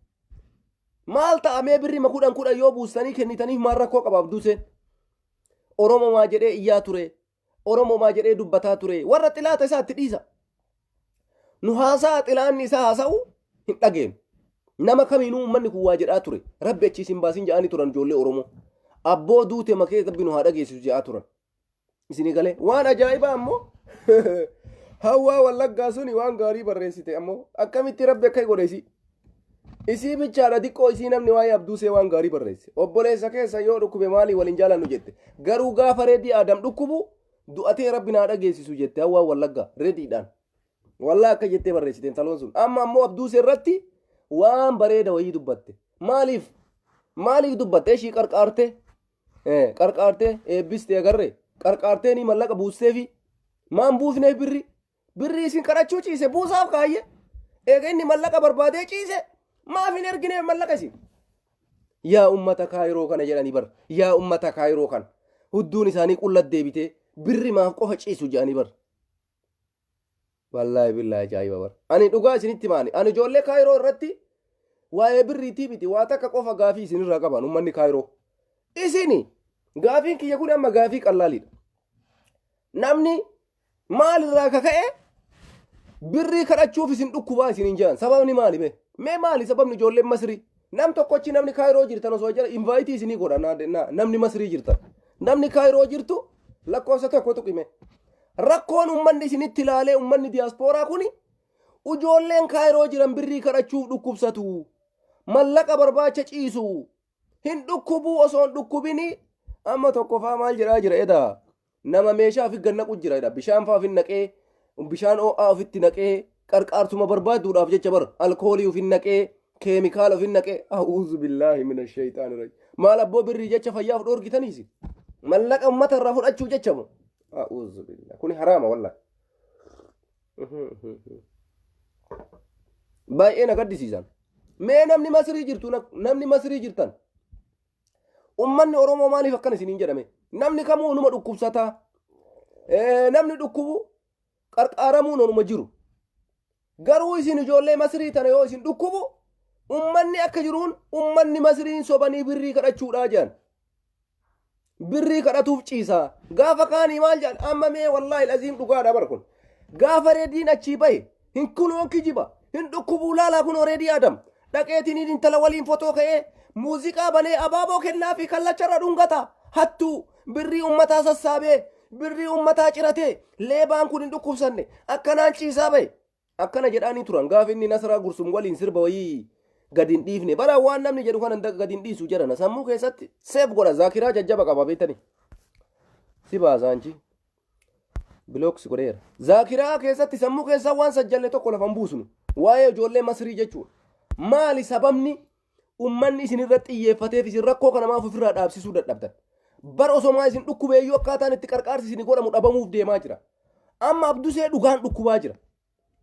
maal ta'a mee birri ma kudhan kudhan yoo buustanii kennitaniif maal rakkoo qaba Abduuseen. Oromoo maa jedhee iyyaa ture. Oromoo maa jedhee dubbataa ture. Warra xilaata isaa itti dhiisa. Nu haasa'a xilaanni isaa haasa'u hin dhageenu. Nama kamiinuu uummanni kun waa jedhaa ture. Rabbi achii isin baasin jedhanii turan ijoollee Oromoo. Abboo duute makee rabbi nu haa dhageessisu jedhaa turan. Isinii galee waan ajaa'ibaa ammoo hawwaa wallaggaa suni waan gaarii barreessite ammoo akkamitti rabbi akka godhe isii. Isii bichaadha xiqqoo isii namni waa'ee Abduusee waan gaarii barreesse. Obboleessa keessa yoo dhukkube maalii waliin jaalannu jette. Garuu gaafa Reedii Aadam dhukkubu du'atee rabbi naa dhageessisu jette hawwaa wallaggaa reediidhaan. Wallaa akka jettee barreessite intaloon sun. Amma ammoo Abduusee irratti waan bareeda wayii dubbatte. Maaliif? Maaliif dubbatte? Ishii qarqaarte. Qarqaarte eebbiste agarre. Qarqaartee ni mallaqa buusteefi. Maan buufneef birri? Birrii isin kadhachuu ciise buusaaf kaayye. Eega inni mallaqa barbaadee ciise maaf hin ergineef mallaqa isin. Yaa ummata kaayiroo kana jedhanii bar. Yaa ummata kaayiroo kana. Hudduun isaanii qullat deebitee birri maaf qofa ciisu jedhanii bar. Wallaahi billaahi ajaa'iba bar. Ani dhugaa isinitti maani. Ani ijoollee kaayiroo irratti waa'ee birriitii miti waa takka qofa gaafii isinirraa qaban ummanni kaayiroo. Isini gaafiin kiyya kun amma gaafii qallaaliidha. Namni Maal irraa kaka'e birrii kadhachuuf isin dhukkubaa isin hin jedhan. Sababni maali mee? Mee maali sababni ijoolleen Masrii? Nam tokkochi namni Kaayiroo jirtan osoo jala invaayitii isinii godha namni Masrii jirtan. Namni Kaayiroo jirtu lakkoofsa tokko tuqime. Rakkoon uummanni isinitti ilaalee uummanni diyaaspooraa kuni ijoolleen Kaayiroo jiran birrii kadhachuuf dhukkubsatu. Mallaqa barbaacha ciisu. Hin dhukkubuu osoo hin dhukkubini amma tokko faa maal jedhaa jira edaa. Nama meeshaa ofi gad naqu jira jedha. Bishaan faa ofi naqee, bishaan ho'aa ofitti naqee, qarqaarsuma barbaaduudhaaf jecha bar alkoolii ofi naqee, keemikaala ofi naqee. A'uuzu billaahi mina shayxaani rajim. Maal abboo birrii jecha fayyaaf dhoorgitaniisi? Mallaqa ummata irraa fudhachuu jecha moo? A'uuzu billaahi. Kuni haraama wallahi. Baay'ee na gaddisiisan. Mee namni Masrii jirtu namni Masrii jirtan Ummanni Oromoo maaliif akkana isiniin jedhame? Namni kamuu numa dhukkubsataa. Namni dhukkubu qarqaaramuun onuma jiru. Garuu isin ijoollee Masrii tana yoo isin dhukkubu Ummanni akka jiruun ummanni Masriin sobanii birrii kadhachuudhaa jedhan. Birrii kadhatuuf ciisaa. Gaafa kaanii maal jedhan amma mee wallaahi aziim dhugaadha bar kun. Gaafa reediin achii bahe hin kunoon kijiba hin dhukkubuu laalaa kunoo reedii Adam. Dhaqeetiin intala waliin fotoo ka'ee muuziqaa banee abaaboo kennaa fi kallacharra dhungata. Hattuu birrii ummataa sassaabee birrii ummataa ciratee leebaan kun hin dhukkubsanne akkanaan ciisaa bahe. Akkana jedhaanii turan gaafa inni Nasraa Gursum waliin sirba wayii gadi hin dhiifne. Bara waan namni jedhu kana gadi hin dhiisu jedhana. Sammuu keessatti seef godha zaakiraa jajjaba qaba beektani. Si baasa anchi. Bilooks godheera. Zaakiraa keessatti sammuu keessaa waan sajjalle tokko lafa hin buusnu. Waa'ee ijoollee Masrii jechuudha. Maali sababni ummanni isin irratti xiyyeeffateef isin rakkoo kana maaf ofirraa dhaabsisuu dadhabdan? Bar osomaa isin dhukkubeeyyuu akkaataan itti qarqaarsi isin godhamu dhabamuuf deemaa jira. Amma Abdusee dhugaan dhukkubaa jira.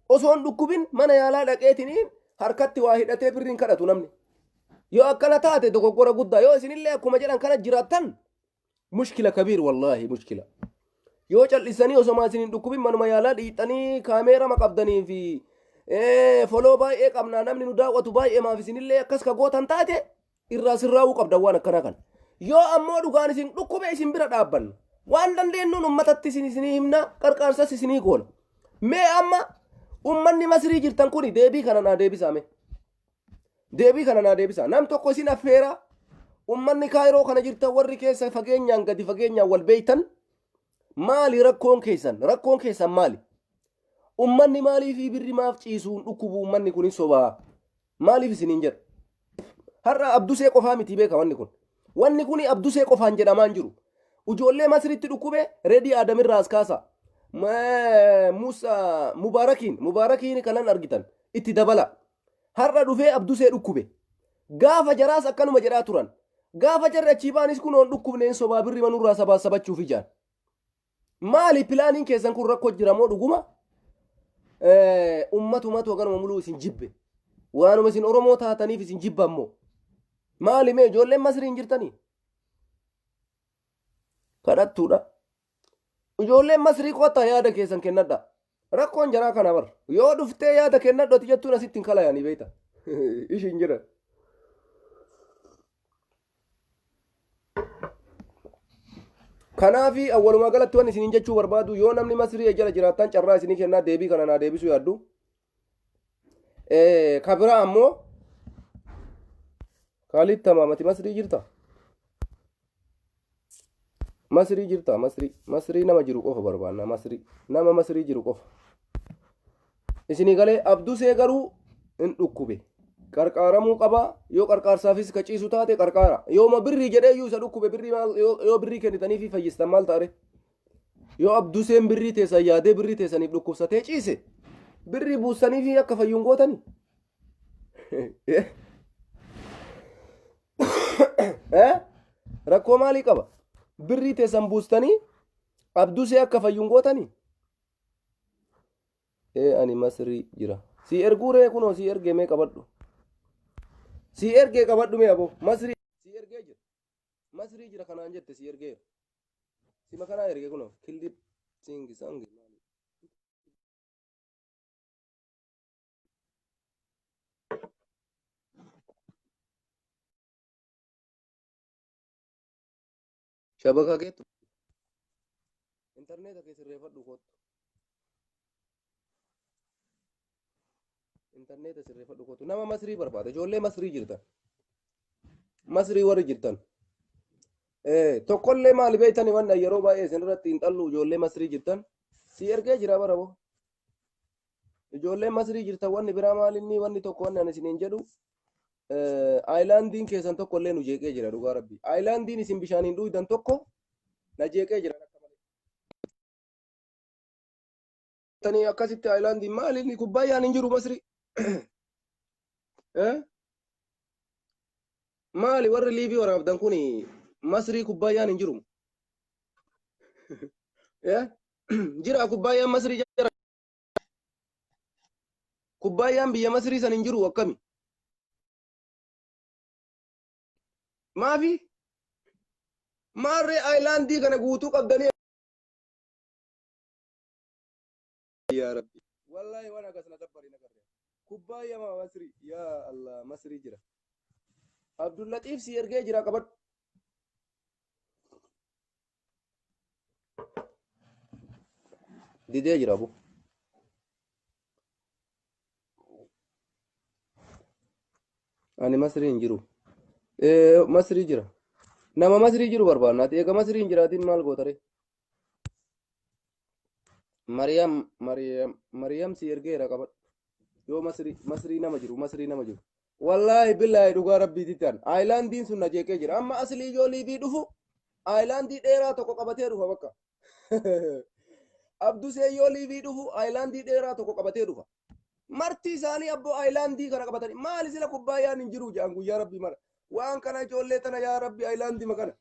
Osoo hin dhukkubin mana yaalaa dhaqeetiniin harkatti waa hidhatee birriin kadhatu namni. Yoo akkana taate dogoggora guddaa yoo isinillee akkuma jedhan kana jiraattan mushkila kabiir wallaahi mushkila. Yoo cal'isanii osomaa isin hin dhukkubin manuma yaalaa dhiixxanii kaameerama qabdanii fi foloo baay'ee qabnaa namni nu daawwatu baay'ee maaf isinillee akkas ka gootan taate irraa sirraa'uu qabdan waan akkanaa kana. Yoo ammoo dhugaan isin dhukkube isin bira dhaabbanna. Waan dandeenyuun uummatatti isin isinii himna qarqaarsas isinii goona. Mee amma uummanni Masrii jirtan kuni deebii kana naa deebisaa mee. Deebii kana naa deebisaa. Nam tokko isin affeera. Uummanni Kaayiroo kana jirtan warri keessa fageenyaan gadi fageenyaan wal beeytan maali rakkoon keessan? Rakkoon keessan maali? Uummanni maaliif birri maaf ciisuun dhukkubu uummanni kun hin sobaa? Maaliif isiniin jedha? Har'a Abdusee qofaa miti beeka wanni kun. Wanni kun Abdusee qofaan jedhamaa hin jiru. Ijoollee Masritti dhukkube Redii Adamirraa as kaasa. Musa Mubaarakiin Mubaarakiin kanan argitan itti dabala. Har'a dhufee Abdusee dhukkube. Gaafa jaraas akkanuma jedhaa turan. Gaafa jarri achii ba'anis kun hoon dhukkubneen sobaa birri manurraa sabaa sabachuuf ijaan. Maali pilaaniin keessan kun rakkoo jira moo dhuguma? Ummatumatu haganuma muluu isin jibbe. Waanuma isin Oromoo taataniif isin jibba ammoo. Maali mee ijoolleen Masrii hin jirtanii? Kadhattuudha. Ijoolleen Masrii kottaa yaada keessan kennadha. Rakkoon jaraa kana bar. Yoo dhuftee yaada kennadhu ati jettuun asitti hin kalayanii beekta. Ishiin jira. Kanaafi walumaa galatti wanni isiniin jechuu barbaadu yoo namni Masrii jala jiraattan carraa isinii kennaa deebii kana naa deebisuu yaaddu. Ka biraa ammoo Kaalid Tamaam ati Masrii jirta? Masrii jirta Masrii Masrii nama jiru qofa barbaanna Masrii nama Masrii jiru qofa. Isinii galee Abdusee garuu hin dhukkube. Qarqaaramuu qaba yoo qarqaarsaafis ka ciisu taate qarqaara. Yooma birrii jedhee iyyuu isa dhukkube birrii maal yoo birrii kennitaniifi fayyistan maal ta'are? Yoo Abduseen birrii teessan yaadee birrii teessaniif dhukkubsatee ciise birrii buustaniifi akka fayyuun gootani. Rakkoo maalii qaba? Birrii teessan buustanii Abdusee akka fayyuun gootani. Ee ani Masrii jira. Sii erguu ree kunoo sii ergee mee qabadhu. Sii ergee qabadhu mee aboo. Masrii sii ergee jira. Masrii jira kanaan jette sii ergeera. Sima kanaa erge kunoo. Killip singi sangi. Shabakaa keettu. Intarneeta kee sirreeffadhu kottu. Intarneeta sirreeffadhu kottu. Nama Masrii barbaada. Ijoollee Masrii jirtan. Masrii warri jirtan. Tokkollee maali beektani wanna yeroo baay'ee isin irratti hin xallu ijoollee Masrii jirtan. Si ergee jira bara boo. Ijoollee Masrii jirtan wanni biraa maali inni wanni tokko wanni ani isiniin jedhu Aayilaandiin keessan tokko illee nu jeeqee jira dhugaa rabbi. Aayilaandiin isin bishaaniin dhuydan tokko na jeeqee jira akka malee. Tani akkasitti aayilaandiin maali inni kubbaayaan hin jiru Masri. Maali warri liivii waraabdan kun Masrii kubbaayyaan hin jiru. Jira kubbaayyaan Masrii jira. Kubbaayyaan biyya Masrii san hin jiru akkami? Maafi? Maarree aayilaandii kana guutuu qabdanii yaa rabbi. Wallaahi waan akkas na dabbare na garre. Kubbaayyaa Masrii. Yaa Allah, Masrii jira. Abdullatiif si ergee jira, qabadhu. Didee jira bu. Ani Masrii hin jiru. Masrii jira. Nama Masrii jiru barbaanna. Ati eega Masrii hin jiraatin maal gootare? Mariyam, Mariyam, Mariyam si ergeera, qabadhu. Yoo Masrii, Masrii nama jiru, Masrii nama jiru. Wallaahi billaahi, dhugaa rabbiititti an. Aayilaandiin sun na jeeqee jira. Amma aslii yoo liivii dhufu aayilaandii dheeraa tokko qabatee dhufa bakka. Abdusee yoo liivii dhufu aayilaandii dheeraa tokko qabatee dhufa. Marti isaanii abboo aayilaandii kana qabatanii maali sila kubbaayyaan hin jiru jedhan guyyaa rabbii mara. Waan kana ijoollee tana, yaa rabbi, aayilaandii makana.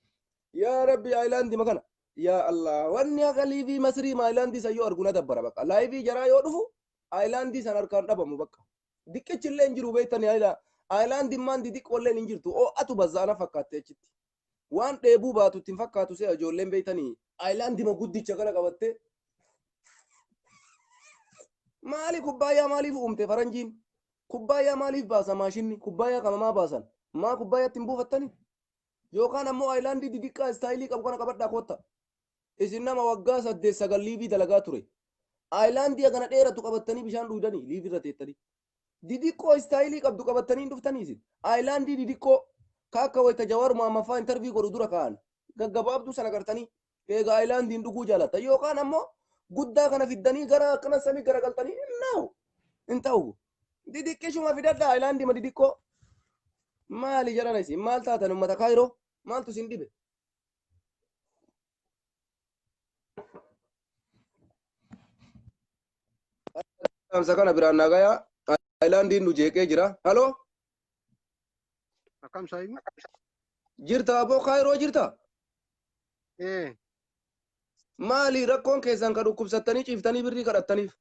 Yaa rabbi, aayilaandii makana. Yaa Allah, wanni haqa liivii Masrii aayilaandii san yoo argu na dabbara bakka. Live jaraa yoo dhufu aayilaandii san harkaan dhabamu bakka. Diqichi illee hin jiru beektanii, aayilaandiin maan didiqqoo illee hin jirtu. Oo'atu bazzaana fakkaatte achitti. Waan dheebuu baatu ittiin fakkaatu si'a ijoolleen beektanii aayilaandii guddicha kana qabattee. Maali kubbaayyaa maaliif uumte faranjiin? Kubbaayyaa maaliif baasa maashinni? Kubbaayyaa kama maa baasan? Maa kubbaayyaatti hin buufattani? Yookaan ammoo aayilaandii didiqqaa style qabu kana qabadhaa kootta. Isin nama waggaa 8 9 liivii dalagaa ture. Aayilaandii kana dheeratu qabattanii bishaan dhuydanii liivii irra teettanii. Didiqqoo style qabdu qabattanii hin dhuftanii isin. Aayilaandii didiqqoo ka akka wayita Jawaar Muhammaffaa interview godhu dura kaa'an. Gaggabaabduu sana gartanii egaa aayilaandiin dhuguu jaalatta. Yookaan ammoo guddaa kana fiddanii gara akkana samii garagaltanii hin ta'u. Hin ta'u. Didiqqishuma fidadhaa, aayilaandii ma didiqqoo. Maali jedhan isin, maal taatan uummata Kaayiroo? Maaltu isin dhibe? Dhaamsa kana biraan nagayaa. Aayilaandiin nu jeeqee jira. Haloo? Akkam saahibu? Jirta aboo, Kaayiroo jirta? Ee. Maali rakkoon keessan ka dhukkubsattanii ciiftanii birrii kadhattaniif?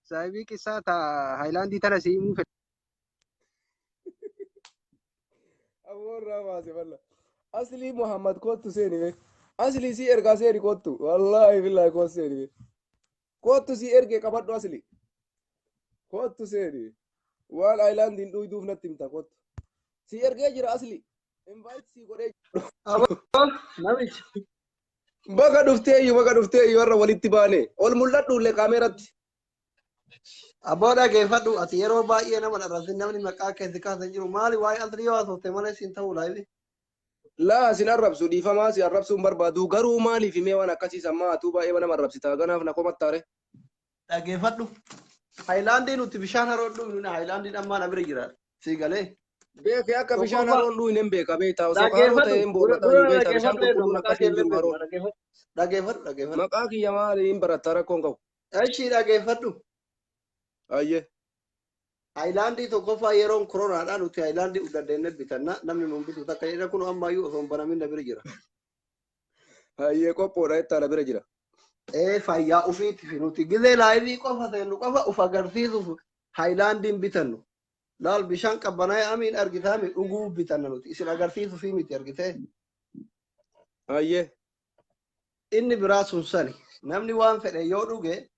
Saahibii, qissaa ta Haayilaandii tana si himuu fedha. Aboorraa baase balla. Aslii Muhammad, kottu seeni mee. Aslii si ergaa, seeni, kottu. Wallaahi billaahi, kottu seeni mee. Kottu, si ergee, qabadhu asli. Kottu seeni. Waan aayilaandiin dhuyduuf natti himta, kottu. Si ergee jira asli. Invite si godhee jira. Aboo namichi. Baga dhuftee iyyuu, baga dhuftee iyyuu, har'a walitti baane. Ol mul'adhu illee kaameeratti. Aboo, dhageeffadhu, ati yeroo baay'ee nama dharrasin, namni maqaa keessa kaasan jiru, maali waa'ee asli yoo haasofte malee siin ta'uu live. Laa, sin arrabsu, dhiifamaa, si arrabsuu hin barbaadu, garuu maaliif himee waan akkasii sammaa atuu baay'ee nama arrabsita, ganaaf na komattaare. Dhageeffadhu. Haayilaandii nuti bishaan haroo dhugnu, Haayilaandiin ammaa na bira jira. Sii galee. Beekee akka bishaan Tokkoffaa. haroon dhugne hin beeka beektaa, osoo haroo ta'e Dhageeffadhu. hin boorrataa Dura iyyuu beektaa, bishaan dhageeffadhu, qulqulluun maqaa akkasii kee hin jiru haroon. Dhageeffadhu. Dhageeffadhu, dhageeffadhu. Maqaa kiyya maali hin barattaa, rakkoon qabu. Ishii dhageeffadhu. Ayyee. Haayilaandii tokkoffaa, yeroon koronaadhaa nuti haayilaandii dandeennee bitanna, namni nuun bitu takka jedha, kun ammayyuu osoo hin banamin na bira jira. Ayyee, qophoodha jettaa, na bira jira. Ee, fayyaa ofiitiif nuti gizee live qofa seennu qofa uf agarsiisuuf haayilaandiin bitannu. Laal, bishaan qabbanaa'ee amiin argitaami dhuguu bitanna nuti isin agarsiisuufi miti, argitee. Ayyee. Inni biraa sun sani namni waan fedhe yoo dhuge,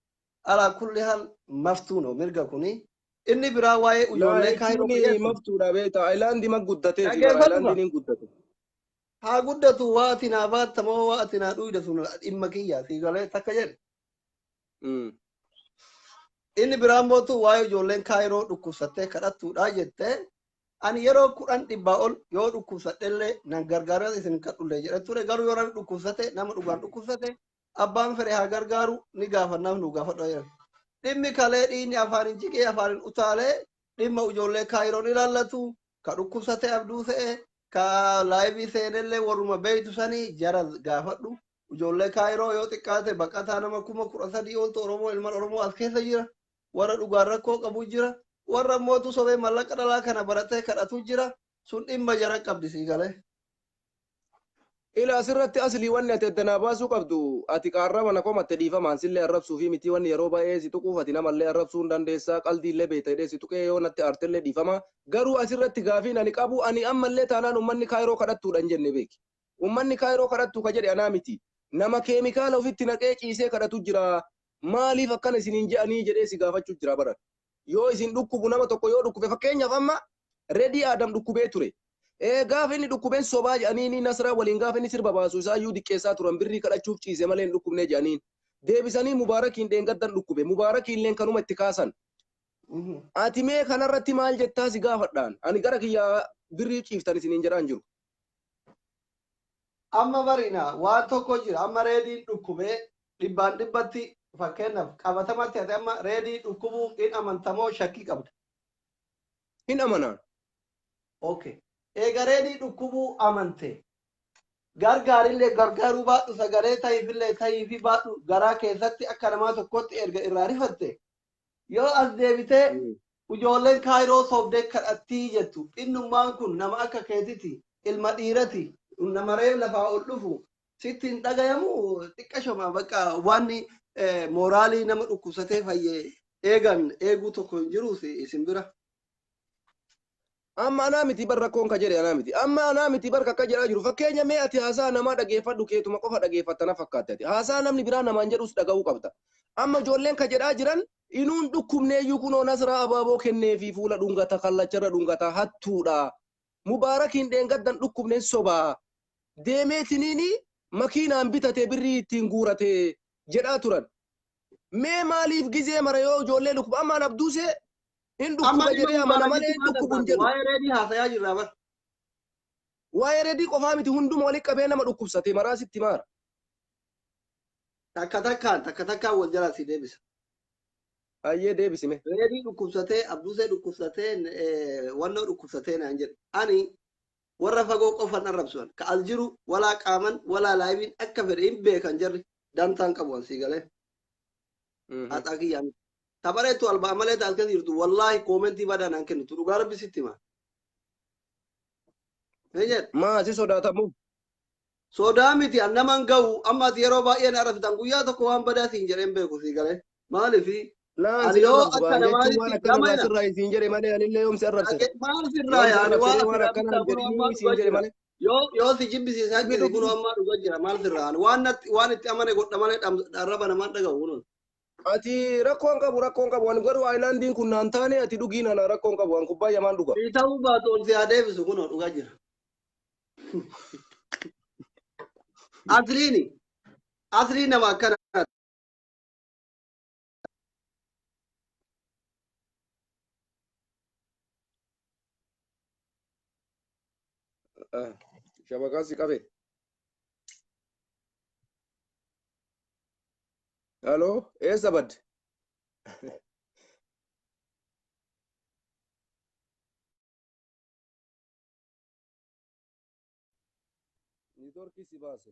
alaa kulli hal maftuuno mirga kuni. Inni biraa waa'ee Laa ijoollee Kaayiroo jechuun fayyadu. maftuudha beektaa, aayilaandii ma guddatee fi bara Dhageeffadhu. aayilaandiin hin guddate. Haa guddatu, waa ati naa baattamoo, waa ati naa dhuyda sun dhimma kiyya, sii galee takka jedhe. Inni biraan mootu waa'ee ijoolleen Kaayiroo dhukkubsattee kadhattuudha jettee, ani yeroo 10 dhibbaa ol yoo dhukkubsadhellee nan gargaara isin kadhullee jedhe ture, garuu yoo namni dhukkubsate, nama dhugaan dhukkubsate, abbaan fedhe haa gargaaru, ni gaafannaaf nu gaafadhu jedhan. Dhimmi kalee dhiinni afaan hin jigee afaan hin utaalee dhimma ijoollee Kaayiroon ilaallatu, ka dhukkubsate abduu se'e, ka live seenellee warruma beeytu sanii jara gaafadhu. Ijoollee Kaayiroo yoo xiqqaate baqataa nama 13,000 oltu Oromoo, ilmaan Oromoo as keessa jira. Warra dhugaan rakkoo qabu jira. Warra mootu sobee mallaqa dhalaa kana baratee kadhatu jira. Sun dhimma jara qabdi, sii galee. Ila asirratti aslii, wanni ati addanaa baasuu qabdu, ati qaarraba na komatte, dhiifamaan, sillee arrabsuu fi miti, wanni yeroo baay'ee si tuquuf, ati namallee arrabsuu hin dandeessaa, qaldiillee beekta jedhee si tuqee, yoo natti aartellee dhiifama. Garuu asirratti gaafiin ani qabu, ani ammallee taanaan ummanni Kaayiroo kadhattuudha hin jenne beeki. Ummanni Kaayiroo kadhattuu ka jedhe anaa miti. Nama keemikaala ofitti naqee ciisee kadhatu jira. Maaliif akkana isiniin je'anii jedhee si gaafachuu jira baran. Yoo isin dhukkubu, nama tokko yoo dhukkube, fakkeenyaaf amma Redii Adam dhukkubee ture. Gaafa inni dhukkubeen sobaa jedhanii Nasraa waliin gaafa inni sirba baasu isaayyuu diqqeessaa turan, birrii kadhachuuf ciise malee hin dhukkubnee jedhaniin. Deebisanii Mubaarakiin dheengaddan dhukkube. Mubaarakiilleen kanuma itti kaasan. Ati mee kanarratti maal jettaa si gaafadhaan? Ani gara kiyyaa birrii ciiftan isiniin jedhaan jiru. Amma barina waan tokko jira. Amma Reediin dhukkubee dhibbaan dhibbatti, fakkeenyaaf qabatamatti, ati amma Reedii dhukkubuu hin amantamoo shakkii qabda? Hin amanaan. Okay. Eega Reedii dhukkubuu amante, gargaarillee gargaaruu baadhu, sagalee tahiifillee tahiifi baadhu, garaa keessatti akka namaa tokkotti erga irraa rifatte, yoo as deebitee ijoolleen Kaayiroo sobdee kadhattii jettu, innummaan kun nama akka keetiti, ilma dhiirati, nama reef lafaa ol dhufu, sitti hin dhagayamu xiqqashoma? Bakka wanni mooraalii nama dhukkubsatee fayyee eegan eeguu tokko hin jiru isin bira. Amma anaa miti bar rakkoon ka jedhe anaa miti. Amma anaa miti bar akka jedhaa jiru. Fakkeenya mee ati haasaa namaa dhageeffadhu, keetuma qofa dhageeffatta na fakkaatti ati. Haasaa namni biraa namaan jedhus dhaga'uu qabda. Amma ijoolleen ka jedhaa jiran inuun dhukkubneeyyuu kunoo Nasraa abaaboo kennee fi fuula dhungata, kallacharra dhungata, hattuudha. Mubaarakiin dheengaddan dhukkubneen sobaa. Deemeetiniini makiinaan bitate, birrii ittiin guurate jedhaa turan. Mee maaliif gizee mara yoo ijoollee dhukkuba ammaan Abduusee hin Amma dhukkuba dhimma jedhee amana malee Mubaarakitti hin maal dhukkubu hin barbaadu? jedhu. Waa'ee Reedii haasayaa jirra bar. Waa'ee Reedii qofaa miti, hunduma walitti qabee nama dhukkubsate maraa sitti maara. Takka takkaan, takka takkaan wal jalaa si deebisa. Ayyee, deebisime. Reedii dhukkubsatee, Abduusee dhukkubsatee, wannoo dhukkubsatee naan jedhe. Ani warra fagoo qofan arrabsuan. Ka as jiru walaa qaaman walaa laayiviin akka fedhe hin beekan, jarri dantaan qabu an sii galee. Haxaa kiyyaa miti. Taphareettu albaa malee taas keessa jirtu, wallaahi koomentii badaa naan kennitu, dhugaa rabbi sitti hima. Ni jedhe. Maa si sodaatamu? Sodaa miti, an naman ga'u. Amma ati yeroo baay'ee na arrabsitan, guyyaa tokko waan badaa siin jedheen beeku, sii galee. Maalifi Laan ani si yoo arrabsu akka baan jechuun waan namaanitti akkana gama irraa ina sirraa isiin jedhe malee anillee yoom si arrabsite. Maal sirraa Yoom si yaani waan arrabsite ati waan akkana naa hin bittaa kunoo ammaa jedhinii dhugaa siin jedhe jira. malee. Yoo si jibbisiise Namni hanqisi kunoo dhukkubu ammaa dhugaa jira, maal sirraa ani waan natti waan itti amane godha malee arraba namaan dhaga'u kunuun. Ati rakkoon qabu, rakkoon qabu, ani garuu aayilaandiin kun naan taane, ati dhugiin ana rakkoon qabu, an kubbaayyamaan dhuga. Si ta'uu baatu ol si haa deebisu, kunoo dhugaa jira. Asliini aslii nama akkana. Shabakaan si qabe. Haloo, eessa badde? Niitoorkii si baase.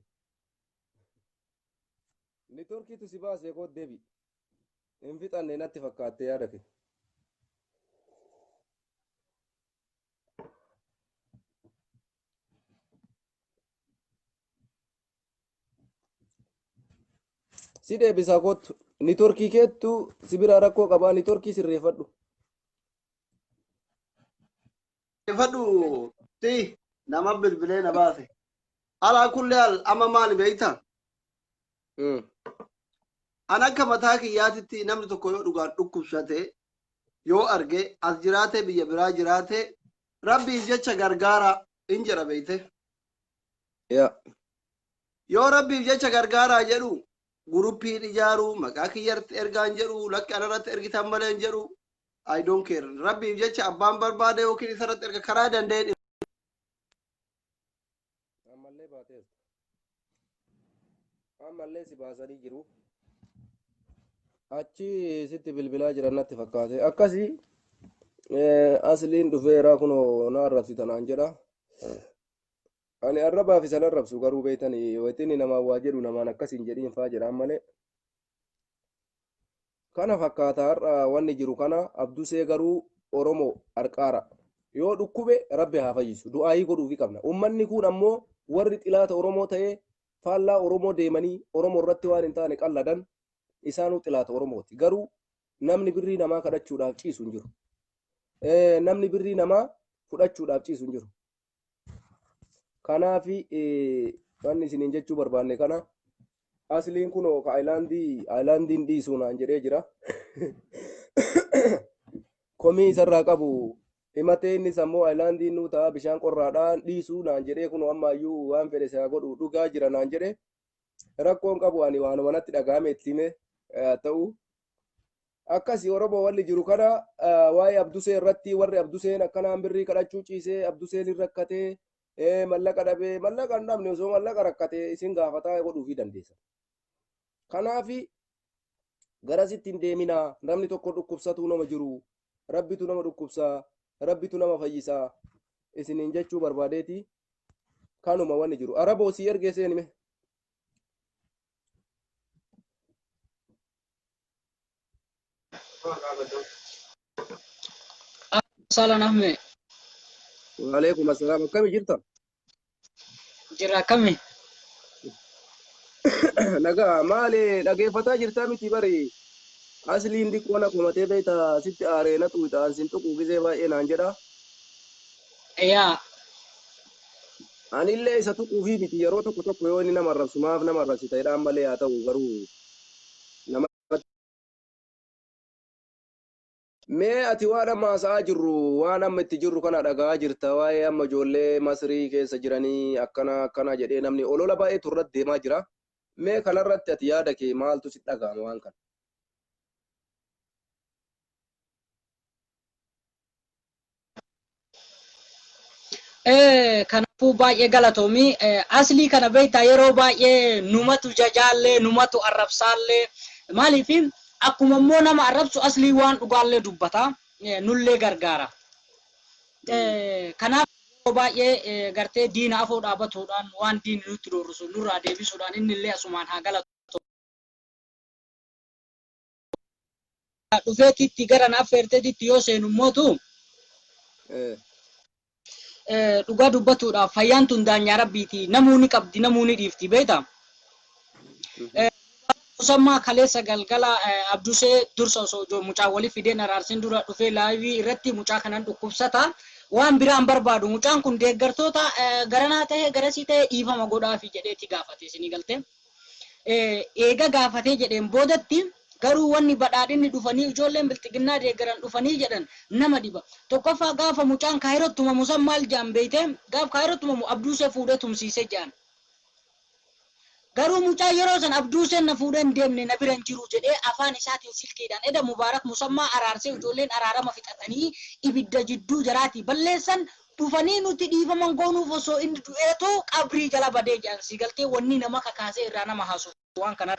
Niitoorkiitu si baase, koo deebi. Hin fixanne natti fakkaatte yaada kee. Si deebisaa, kottu. Niitoorkii keettu si biraa rakkoo qabaa, niitoorkii sirreeffadhu. Fadhu si nama bilbilee na baase. Alaa kulli hal amma maali beektaa? An akka mataa kiyyaatitti namni tokko yoo dhugaan dhukkubsate yoo arge, as jiraate biyya biraa jiraate, rabbiif jecha gargaara hin jedha, beeyte. Yoo rabbiif jecha gargaaraa jedhu, guruppiin ijaaruu maqaa kiyyarratti ergaan jedhu, lakki anarratti ergitan malee hin jedhu. I don't care. Rabbiif jecha abbaan barbaade yookiin isarratti erga karaa danda'een. Ammallee baateerta. Ammallee si baasanii jiru. Achi sitti bilbilaa jiran natti fakkaate. Akkasii asliin dhufeera, kunoo na arrabsita naan jedha. Ani arrabaaf isan arrabsu garuu beektanii wayitini namaan waa jedhu namaan akkas hin jedhiin faa jedhaan malee. Kana fakkaata har'a wanni jiru kana. Abdusee garuu Oromoo qarqaara. Yoo dhukkube rabbi haa fayyisu. Du'aayii godhuufi qabna. Uummanni kun ammoo warri xilaata Oromoo ta'ee faallaa Oromoo deemanii Oromoo irratti waan hin taane qalladan, isaanuu xilaata Oromooti. Garuu namni birrii namaa kadhachuudhaaf ciisu hin jiru. Namni birrii namaa fudhachuudhaaf ciisu hin jiru. Kanaafi wanni isiniin jechuu barbaanne kana. Asliin kunoo ka ayilaandii ayilaandiin dhiisuu naan jedhee jira. Komii isarraa qabu himatee innis ammoo ayilaandiin nuu ta'a bishaan qorraadhaan dhiisuu naan jedhee kunoo ammaayyuu waan fedhe isaa godhu dhugaa jira naan jedhe. Rakkoon qabu ani waanuma natti dhaga'ame itti hime ta'u. Akkasi Oromoo walli jiru kana waa'ee Abdusee irratti warri Abduseen akkanaan birrii kadhachuu ciisee Abduseen hin rakkatee mallaqa dhabee mallaqa hin dhabne osoo mallaqa rakkatee isin gaafataa godhuufii dandeessa. Kanaafi garasitti hin deeminaa namni tokko dhukkubsatuu nama jiru rabbitu nama dhukkubsaa rabbitu nama fayyisaa isiniin jechuu barbaadeeti kanuma wanni jiru. Araboo sii ergee seenime. Salan Ahmed. Waalaikum assalaam. Akkami jirta? Jira akkami? Nagaa maali dhageeffataa jirtaa miti bari. Asliin diqqoo na komatee beekta sitti aaree na xuuxa an sin tuquu gisee baay'ee naan jedha. Yaa. Anillee isa tuquufii miti yeroo tokko tokko yoo inni nama arrabsu maaf nama arrabsita jedhaan malee haa ta'u garuu nama Mee ati waan amma haasa'aa jirru waan amma itti jirru kana dhaga'aa jirta waa'ee amma ijoollee Masrii keessa jiranii akkana akkana jedhee namni olola baay'eetu irratti deemaa jira. Mee kanarratti ati yaada kee maaltu si dhaga'ama waan kana? Kanaafuu baay'ee galatoomi. Aslii kana beektaa yeroo baay'ee numatu jajaallee numatu arrabsaallee maaliif akkuma immoo nama arrabsu aslii waan dhugaallee dubbata nullee gargaara. Kanaaf yeroo baay'ee gartee diina afoo dhaabatuudhaan waan diinni nutti doorrisu nurraa deebisuudhaan inni illee asumaan haa galatu. Dhufeetitti gara na affeerteetitti yoo seenu immootu dhugaa dubbatuudhaaf fayyaan tun daanyaa rabbiiti namuu ni qabdi namuu ni dhiifti beekta. Musammaa kaleessa galgala Abdusee dursa osoo mucaa wali fideen araarsin dura dhufee laayivii irratti mucaa kanan dhukkubsata. Waan biraan barbaadu mucaan kun deeggartoota garanaa ta'ee garasii ta'ee dhiifama godhaafi jedheeti gaafate isinii galtee. Eega gaafatee jedheen boodatti garuu wanni badhaadhinni dhufanii ijoolleen bilxiginnaa deeggaran dhufanii jedhan nama dhiba. Tokkoffaa gaafa mucaan kaayirootti tumamu san maal jedhan beeyte gaaf kaayirootti tumamu Abduusee fuudhee tumsiisee jedhan. Garuu mucaan yeroo san Abduuseen na fuudhee hin deemne na bira hin jiru jedhee afaan isaatiin silkiidhaan eda Mubaarak Musammaa araarsee ijoolleen araarama fixatanii ibidda jidduu jaraatii balleessan dhufanii nuti dhiifama hin goonuuf osoo inni du'eetu qabrii jala badee jedhan sii galtee wanni nama kakaasee irraa nama haasu waan kana.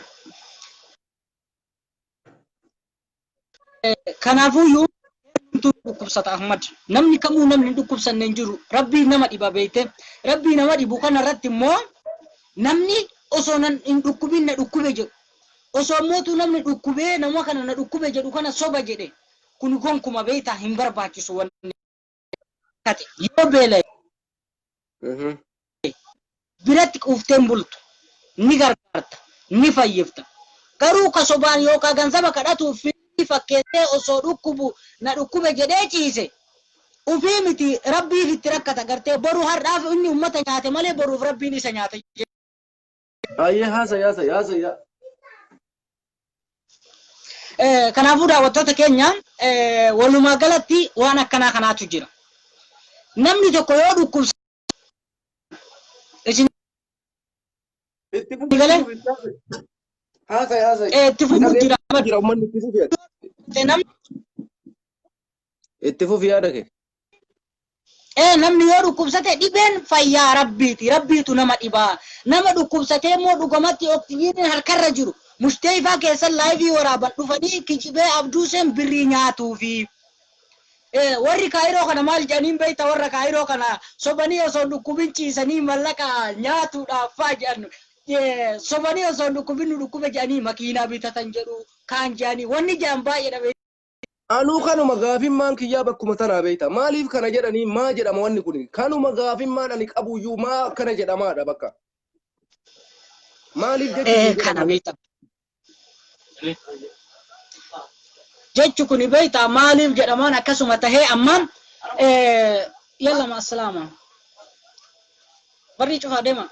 Kanaafuyyuu eenyumtuu dhukkubsata Ahmad. Namni kamuu namni hin dhukkubsanne hin jiru. Rabbii nama dhiba beekte. Rabbii nama dhibu kana irratti immoo namni osoo nan hin dhukkubin na dhukkube jedhu. Osoo ammootu namni dhukkubee nama kana na dhukkube jedhu kana soba jedhe. Kun gonkuma beektaa hin barbaachisu wanni. Yoo beela'e biratti quuftee hin bultu. Ni gargaarta, ni fayyifta. Garuu ka sobaan yookaa ganzaba kadhatuuf fiilmii fakkeessee osoo dhukkubu na dhukkube jedhee ciise ufii miti Rabbiif itti rakkata gartee boru har'aaf inni ummata nyaate malee boruuf Rabbiin isa nyaata. Ayyee haasa'i haasa'i haasa'i. Kanaafuu daawwattoota keenya walumaa galatti waan akkanaa kanaatu jira. Namni tokko yoo dhukkubsate isin Itti fufi galee itti fufi haasa'i haasa'i. Itti fufuu jira. Jira uummanni itti fufi. Namni Itti fufi yaada kee. Namni yoo dhukkubsate dhibeen fayyaa rabbiiti. Rabbiitu nama dhibaa. Nama dhukkubsatee immoo dhugamatti oksijiiniin harkarra jiru. Mushteeyfaa keessan laayivii waraaban dhufanii kijibee Abduuseen birrii nyaatuufi. Warri Kaayiroo kana maal jedhaniin beekta warra Kaayiroo kana sobanii osoo hin dhukkubin ciisanii mallaqa nyaatuudhaaf faa jedhan. Sobanii osoo hin dhukkubin nu dhukkube jedhanii makiinaa bitatan jedhu kaan jedhanii wanni jedhan baay'eedha beekta. Anuu kanuma gaafimmaan kiyyaa bakkuma tanaa beekta. Maaliif kana jedhanii maa jedhama wanni kun? Kanuma gaafimmaan ani qabuyyuu maa akkana jedhamaadha bakka. Maaliif jechi kun Kana jedhama? beekta. Jechi kun beekta maaliif jedhamaan akkasuma tahee ammaan yalla ma'asalaama. Barrii cufaa deema.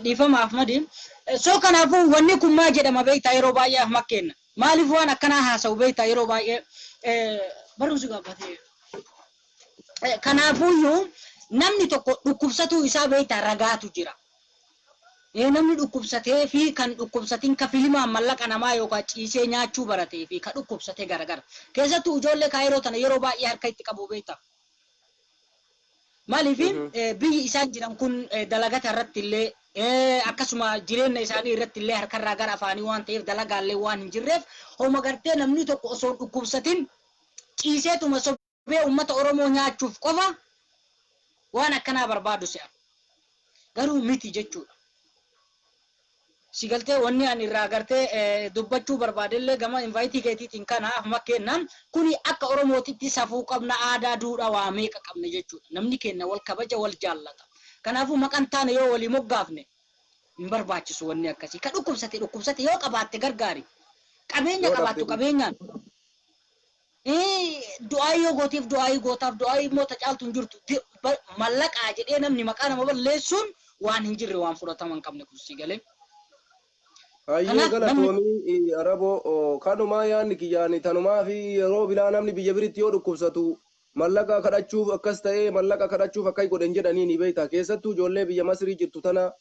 Dhiifama Ahmadi. So kanaafuu wanni kun maal jedhama beektaa yeroo baay'ee Ahmad kenna. Maaliif waan akkanaa haasa'u beektaa yeroo baay'ee barumsi gaafate. Kanaafuyyuu namni tokko dhukkubsatuu isaa beektaa ragaatu jira. Namni dhukkubsatee fi kan dhukkubsatin ka filimaan mallaqa namaa yookaan ciisee nyaachuu baratee fi ka dhukkubsatee garagara. Keessattuu ijoollee kaayiroo tana yeroo baay'ee harka itti qabu beektaa. Maaliif biyyi isaan jiran kun dalagata irratti illee akkasuma jireenya isaanii irratti illee harkarraa gara afaanii waan ta'eef dalagaallee waan hin jirreef homa gartee namni tokko osoo hin dhukkubsatin ciiseetuma sobee uummata Oromoo nyaachuuf qofa waan akkanaa barbaadu se'a. Garuu miti jechuudha. Si galtee wanni ani irraa gartee dubbachuu barbaadellee gama invite keetiitiin kana afuma kennan kuni akka Oromootitti safuu qabna, aadaa, duudhaa waa meeqa qabna jechuudha. Namni kenna wal kabaja, wal jaallata. Kanaafuu maqaan taane yoo walii moggaafne hin barbaachisu wanni akkasii. Ka dhukkubsate dhukkubsate yoo qabaatte gargaari. Qabeenya qabaattu qabeenyaan. Du'aa yoo gooteef du'aa gootaaf, du'aa immoo tacaaltu hin jirtu. Mallaqaa jedhee namni maqaa nama balleessuun waan hin jirre, waan fudhatama hin qabne kun si galee. Hayyee, galatoomii Araboo. Kanumaa yaadni kiyyaani tanumaa fi yeroo biraa namni biyya biritti yoo dhukkubsatu mallaqa kadhachuuf akkas ta'ee mallaqa kadhachuuf akka godhan jedhanii ni beekta. Keessattuu ijoollee biyya Masrii jirtu tana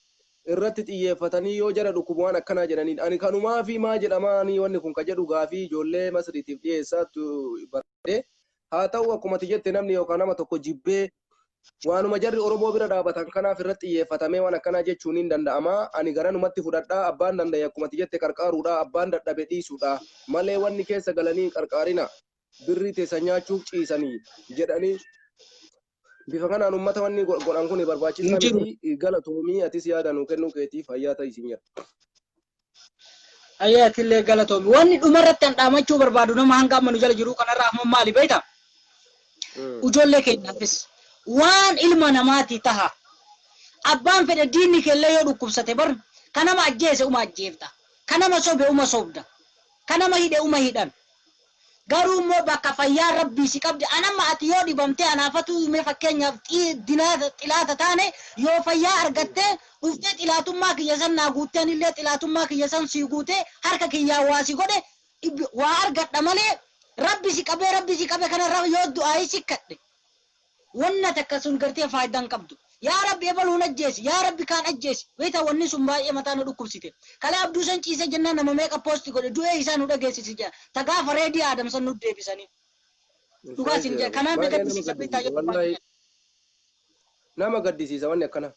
irratti xiyyeeffatanii yoo jara dhukkubu waan akkanaa jedhaniin ani kanumaa fi maa jedhamaanii wanni kun ka jedhu gaafii ijoollee Masriitiif dhiyeessaatu barbaade. Haa ta'u, akkuma ati jette namni yookaan nama tokko jibbee waanuma jarri Oromoo bira dhaabatan kanaaf irratti xiyyeeffatamee waan akkanaa jechuun hin danda'ama. Ani garanumatti fudhadhaa, abbaan danda'e akkuma ati jette qarqaaruudha, abbaan dadhabe dhiisuudha malee wanni keessa galanii qarqaarina birrii teessan nyaachuuf ciisanii jedhanii bifa kanaan uummata wanni godhan kun barbaachisaa miti. Galatoomii, atis yaada nuu kennuu keetiif fayyaa ta'i isin jedha. Ayyee, atillee galatoomi. Wanni dhumarratti an dhaamachuu barbaadu nama hanga amma nu jala jiru kanarraa ammoo maali beektaa? Ijoollee keenyaafis waan ilma namaati taha. Abbaan fedhe diinni keellee yoo dhukkubsate bar ka nama ajjeese uma ajjeefta. Ka nama sobe uma sobda. Ka nama hidhe uma hidhan. Garuu immoo bakka fayyaa rabbii si qabde anamma ati yoo dhibamtee anaafatu mee fakkeenyaaf xilaata taane yoo fayyaa argattee dhuftee xilaatummaa kiyya san naa guuttee anillee xilaatummaa kiyya san sii guutee harka kiyyaa waa si godhe waa argadha malee rabbi si qabee rabbi si qabe kana yoo du'aayii si kadhe wanna takka sun gartee faayidaa hin qabdu. Yaa Rabbi ebaluun ajjeesi, yaa Rabbi kaan ajjeesi. Beektaa, wanni sun baay'ee mataa nu dhukkubsite. Kalee Abduu san ciisee jennaan nama meeqa post godhe, du'ee isaa nu dhageessisi jedha. Ta gaafa reedii Aadam san nu deebisanii. Dhugaa sin jedha. Kanaan na gaddisiisa beektaa yeroo baay'ee. Nama gaddisiisa wanni akkana.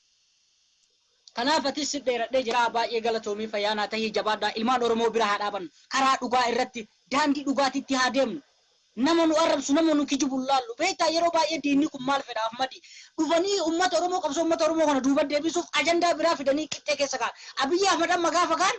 Kanaaf atis si dheeradhee jira, baay'ee galatoomii, fayyaa naa tahii, jabaadhaa. Ilmaan Oromoo bira haa dhaabannu. Karaa dhugaa irratti daandii dhugaatitti haa deemnu. Nama nu arrabsu, nama nu kijibu hin laallu. Beektaa, yeroo baay'ee diinni kun maal fedha Ahmadi? Dhufanii uummata Oromoo, qabsoo uummata Oromoo kana duuba deebisuuf ajandaa biraa fidanii qixxee keessa kaa'an. Abiyyi Ahmad amma gaafa kaan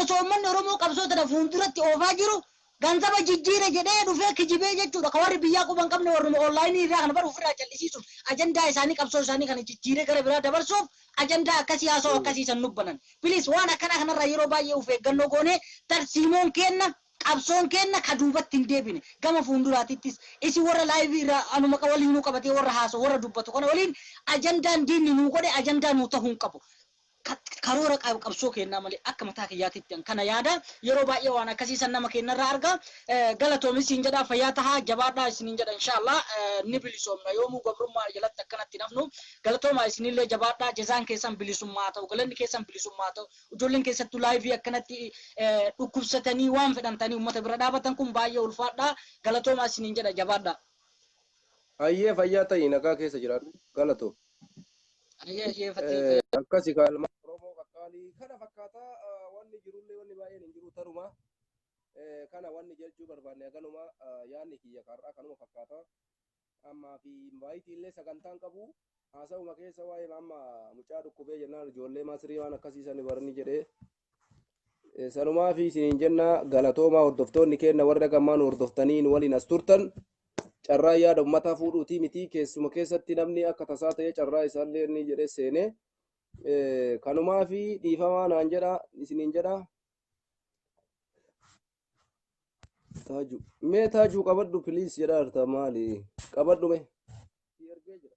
osoo uummanni Oromoo qabsoo tana fuulduratti oofaa jiru ganzaba jijjiire jedhee dhufee kijibee jechuudha. Ka warri biyyaa quba hin qabne warruma online irraa kana bara ofirraa callisiisuuf ajandaa isaanii qabsoo isaanii kana jijjiiree gara biraa dabarsuuf ajandaa akkasii haasa'u akkasii san nubbanan. Please, waan akkanaa kanarraa yeroo baay'ee of eeggannoo goonee tarsiimoon kenna qabsoon kenna ka duubatti hin deebine gama fuulduraatittis isin warra live irraa anuma waliin nuu qabatee warra haasa'u warra dubbatu kana waliin ajandaan diinni nuu godhe ajandaa nuu ta'uu hin qabu. Karoora qabsoo kennaa malee akka mataa kiyyaatitti an kana yaada. Yeroo baay'ee waan akkasii san nama kennarraa arga. Galatoomis siin jedha, fayyaa tahaa, jabaadhaa isiniin jedha. Inshaallah ni bilisoomna, yoomuu gabrummaa jalatti akkanatti nafnu. Galatoomaa, isinillee jabaadhaa. Jazaan keessan bilisummaa ta'u, galanni keessan bilisummaa ta'u. Ijoolleen keessattuu live akkanatti dhukkubsatanii waan fedhan ta'anii uummata bira dhaabatan kun baay'ee ulfaadhaa. Galatoomaa isiniin jedha, jabaadhaa. Hayyee, fayyaa ta'ii, nagaa keessa jiraadhu, galatoo. Ayyee ayyee, fattee. Akkasi kaalma Oromoo qaqqaalii kana fakkaataa wanni jirullee wanni baay'een hin jiru taruma kana wanni jechuu barbaanne haganuma. Yaadni kiyya karraa kanuma fakkaata. Ammaa fi invite illee sagantaan qabu haasa'uma keessa waa'ee amma mucaa dhukkubee jennaan ijoollee Masrii waan akkasii sani barni jedhee sanumaa fi isiniin jenna. Galatoomaa, hordoftoonni keenya warra gammaan hordoftanii nu waliin as turtan. Carraa yaada ummataa fuudhuutii miti, keessuma keessatti namni akka tasaa ta'ee carraa isaallee inni jedhee seenee kanumaa fi dhiifamaa naan jedha isiniin jedha. Taaju mee taajuu qabadhu please jedha arta maali qabadhu mee. Si ergee jira.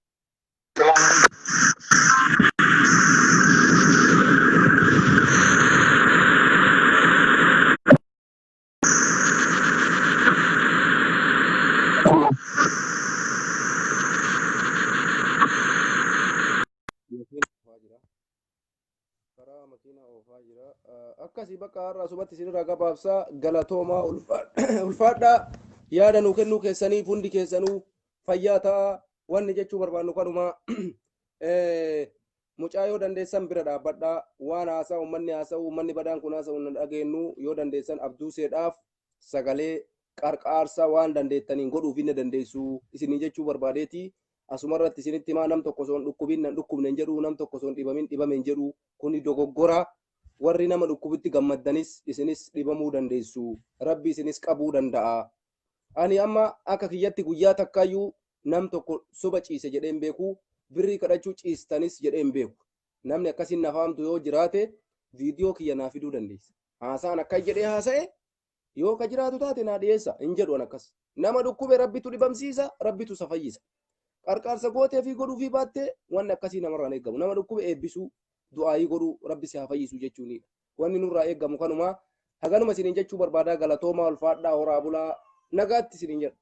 Makiina oofaa jira. Akkasii bakka har'a asumatti isinirraa gabaabsaa. Galatoomaa, ulfaadhaa. Yaada nuu kennuu keessaniif hundi keessanuu fayyaa ta'a. Wanni jechuu barbaannu kanuma. Mucaa yoo dandeessan bira dhaabbadhaa. Waan haasaa uummanni haasa'u, uummanni badaan kun haasa'u hin dhageenyu. Yoo dandeessan Abduuseedhaaf sagalee qarqaarsa waan dandeettaniin godhuuf hin dandeessu isinii jechuu barbaadeeti. Asumarratti isinitti himaa, nam tokko osoo hin dhukkubin nan dhukkubne hin jedhu, nam tokko osoo hin dhibamin dhibame hin jedhu. Kuni dogoggora. Warri nama dhukkubitti gammaddanis isinis dhibamuu dandeessu, Rabbi isinis qabuu danda'a. Ani amma akka kiyyatti guyyaa takkaayyuu nam tokko soba ciise jedhee hin beeku, birrii kadhachuu ciistanis jedhee hin beeku. Namni akkasiin nafaamtu yoo jiraate viidiyoo kiyya naa fiduu dandeessa. Haasaan akka jedhee haasa'e yoo ka jiraatu taate naa dhiyeessa. Hin jedhu an akkas. Nama dhukkube Rabbitu dhibamsiisa, Rabbitu isa fayyisa. Qarqaarsa gootee fi godhuu fi baattee wanni akkasii namarraan eeggamu. Nama dhukkube eebbisuu, du'aayii godhuu, Rabbi si haa fayyisu jechuunidha. Wanni nurraa eeggamu kanuma. Haganuma isiniin jechuu barbaadaa. Galatoomaa, ulfaadhaa, horaa bulaa, nagaatti isiniin jedha.